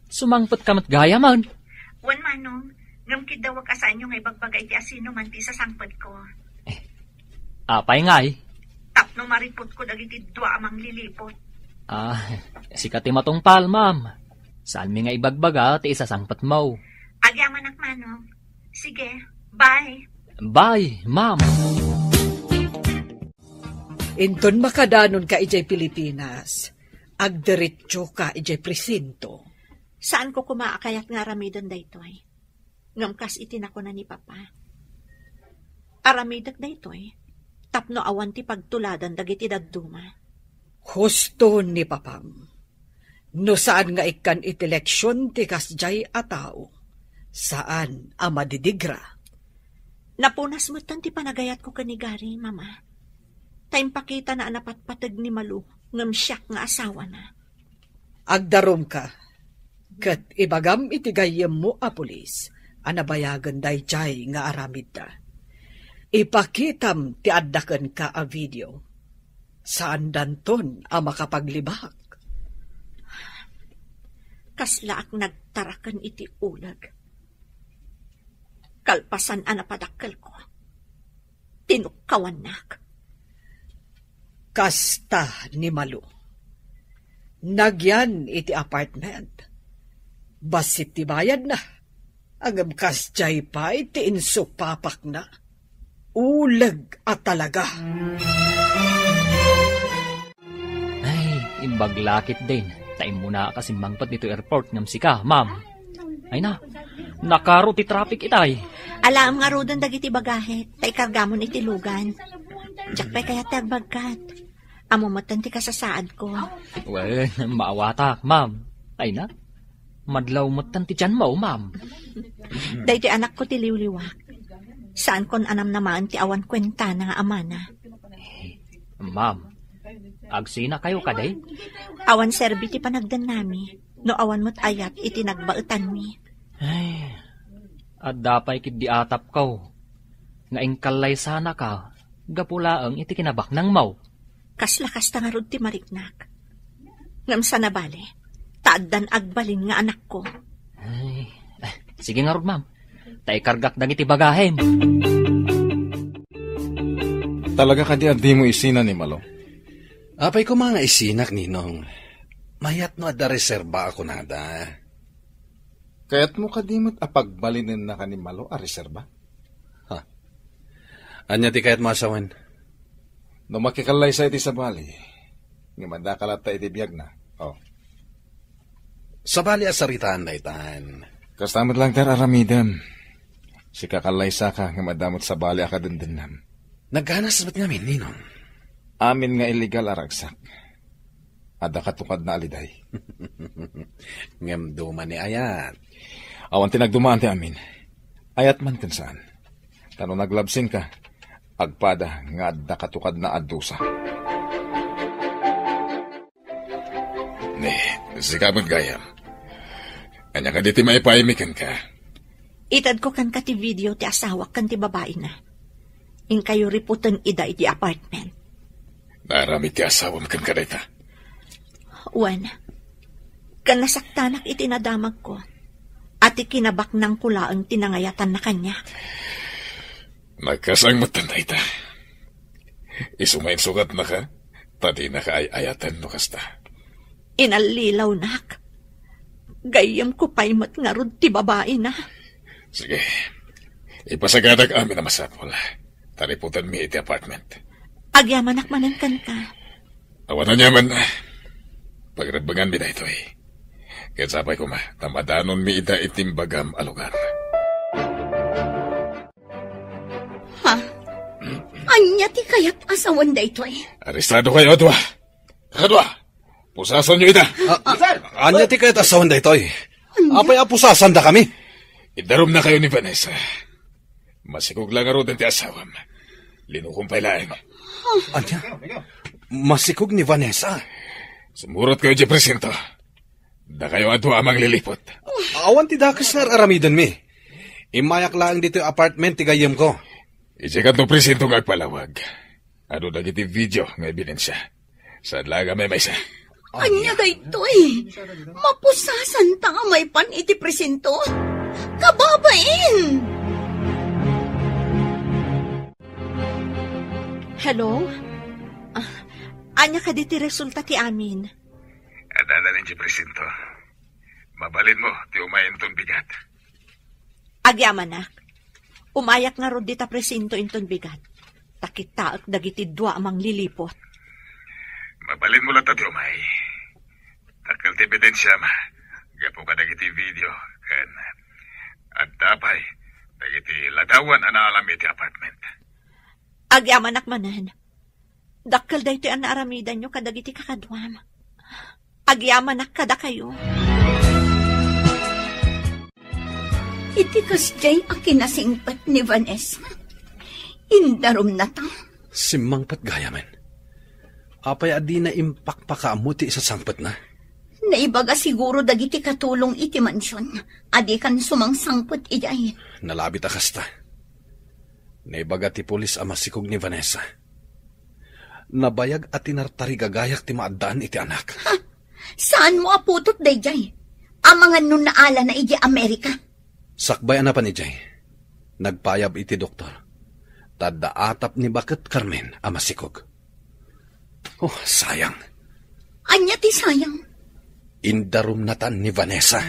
sumangpetka met gayamen? Wen, Manong. Ngem kiddawek a saanyo nga ibagbaga iti asinoman ti isasangpetko. Eh, apay ngay? Tapno maripotko dagiti dua a mangliliput. Ah, sika ti matungpal, ma'am. Saanmi nga ibagbaga ti isasangpetmo. Agyamanak, Manong. Sige, bye. Bye, ma'am. Inton makadanonka idiay Pilipinas, agdiretsoka idiay presinto. Saanko koma a kayat nga aramiden daytoy. Ngem kas iti nakuna ni Papa, aramidek daytoy tapno awan ti pagtuladan dagiti dadduma. Husto ni Papam. No saan nga ikkan iti leksion ti kasdiay a tao, saan a madidigra. Napunas metten ti panagayatko ken ni Gary, Mama. Ta impakitana a napatpateg ni Malu ngem siak nga asawana. Agdarumka, ket ibagam iti gayyemmo a pulis a nabayagen daydiay nga aramidda. Ipakitam ti adda kenka a video. Saandanton a makapaglibak. Kaslaak nagtaraken iti uleg. Kalpasan a napadakkelko, tinukkawannak. Kasta ni Malu. Nagyan iti apartment. Bassit ti bayadna. Ngem kasdiay pay ti insupapakna. Uleg a talaga. Ay, imbag la ketdin. Ta immuna a kasimmangpet ditoy airport ngem sika, ma'am. Ay na, nakaro ti traffic itay. Alaem ngaruden dagiti bagahek, ta ikargamon iti lugan. Diak pay kayat ti agbagkat. Ammo metten ti kasasaadko. Wen, maawatak, ma'am. Ay na, madlaw metten ti tianmo, ma'am. Daytoy anakko ti liwliwak. Saankon a namnamaen ti awan kuentana nga amana. Ma'am, agsinakayo kadi? Awan serbi ti panagdennami, no awan met ayat iti nagbaetanmi. Ay, adda pay ketdi atapko nga inkallaysanaka gapu laeng iti kinabaknangmo. Kasla kasta ngarud ti mariknak. Ngem saan a bale, ta addan agbalin nga anakko. Ay, eh, sige ngarud, ma'am. Ta ikargak dagiti bagahem. Talaga kadi a dimo isina ni Malo? Apay koma nga isinak, Ninong. Mayat no adda reserba a kunada. Kayatmo kadi met a pagbalinennaka ni Malo a reserba? Ha? Ania ti kayatmo a sawen? No makikallaysa iti sabali, ngem addaka latta iti biagna. Oh. Sabali a saritaan daytan. Kasta met laeng ti ar-aramidem. Sika kallaysaka ngem adda met sabali a kadendennam. Nagganas met ngamin, Ninong. Amin nga illegal a ragsak. Adda katukadna a liday. Ngem duma ni ayat. Awan ti nagdumaan ti amin. Ayat man ken saan. Ta no naglabsinka, agpada nga adda katukadna a dusa. Ne, sika met gayam. Ania kadi ti maipaaymi kenka? Itedko kenka ti video ti asawak ken ti babaina. Inkayo riputen ida iti apartment. Naaramid ti asawam kenka dayta? Wen, ken nasaktanak iti nadamagko, a ti kinabaknangko laeng ti nangayatanna kaniak. Nagkasang met dayta. Isu nga insukatnaka, ta dinaka ay-ayaten no kasta. Inallilawnak. Gayyemko pay met ngarud ti babaina. Sige. Ipasagadak amin a masapul. Ta riputenmi iti apartment. Agyamanak manen kenka. Awan aniaman. Pagrebbenganmi daytoy. Ket sapay koma, ta madanonmi ida iti imbagam a lugar. Ha? Ania ti kayat a sawen daytoy? Arestado kayo a dua. Kakadua, pusasanyo ida. A-, ania ti kayat a sawen daytoy? Ania? Apay a pusasandakami? Idarumnakayo ni Vanessa. Masikog la ngaruden ti asawam. Linukom pay laeng. Ania? Masikog ni Vanessa? Sumurotkayo idiay presinto. Dakayo a dua a mangliliput. Awan ti dakes nga ar-aramidenmi. Immayak laeng ditoy apartment ti gayyemko. Idiay kanto presinto nga agpalawag. Adu dagiti video nga ebidensia. Saan laeng a maymaysa? Ania daytoy? Mapusasanta a maipan iti presinto? Kababain! Hello? Ah, ania kadi ti resulta ti amin? Adda dayta iti presinto. Mabalinmo ti umay inton bigat. Agyamanak. Umayak ngarud dita presinto inton bigat. Ta kitaek dagiti dua a mangliliput. Mabalinmo latta ti umay. Dakkel ti ebidensiam gapu kadagiti video ken adda pay dagiti ladawan a naalam iti apartment. Agyamanak manen. Dakkel daytoy a naaramidanyo kadagiti kakaduam. Agyamanak kadakayo. Iti kasdiay a kinasingpet ni Vanessa, indarumnata. Simmangpet gayamen. Apay a dina impakpakaammo ti isasangpetna? Naibaga siguro dagiti katulong iti mansion a dikan sumangsangpet idiay. Nalabit a kasta. Naibaga ti pulis a masikog ni Vanessa. Nabayag a tinartarigagayak ti maaddaan iti anak. Ha? Saanmo a putot daydiay? Amangan no naalana idiay Amerika? Sakbay a napan idiay, nagpayab iti doktor. Ta adda atap ni baket Carmen a masikog. Oh, sayang. Ania ti sayang? Indarumnatan ni Vanessa.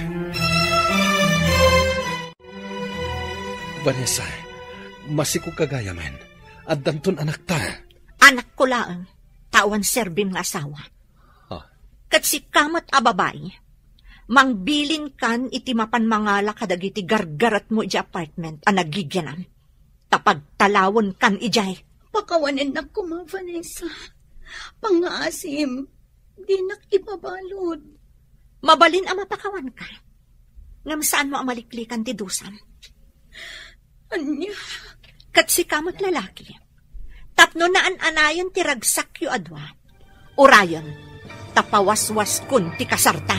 Vanessa, masikog ka gayamen. Addanton anakta. Anakko laeng, ta awan serbim nga asawa. Ah. Ket sika met a babai, mangbilinkan iti mapan mangala kadagiti gargaretmo iti apartment a nagigianam. Ta pagtalawenkan idiay. Pakawanennak koma, Vanessa. Pangngaasim, dinak ipabalud. Mabalin a mapakawanka. Ngem saanmo a maliklikan ti dusam. Ania? Ket sika met lalaki. Tapno naan-anayon ti ragsakyo a dua. Urayon, ta pawaswaskon ti kasarta.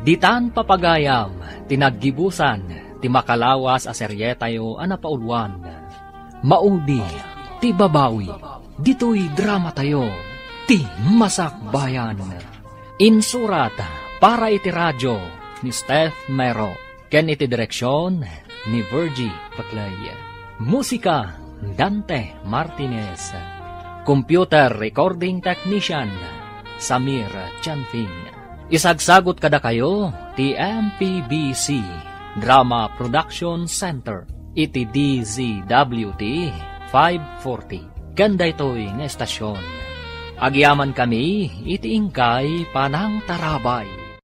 Ditan papagayam ti naggibusan ti makalawas a serietayo a napauluan, Maudi ti Babawi. Ditoy dramatayo, ti Masakbayan. Insurat para iti radio ni Steph Mero ken iti direksion ni Virgie Paclay. Musika, Dante Martinez. Computer recording technician, Samir Chanfing. Isagsagut kadakayo ti M P B C Drama Production Center iti D Z W T five forty. Ken daytoy nga estasion, agyamankami iti inkay panangtarabay.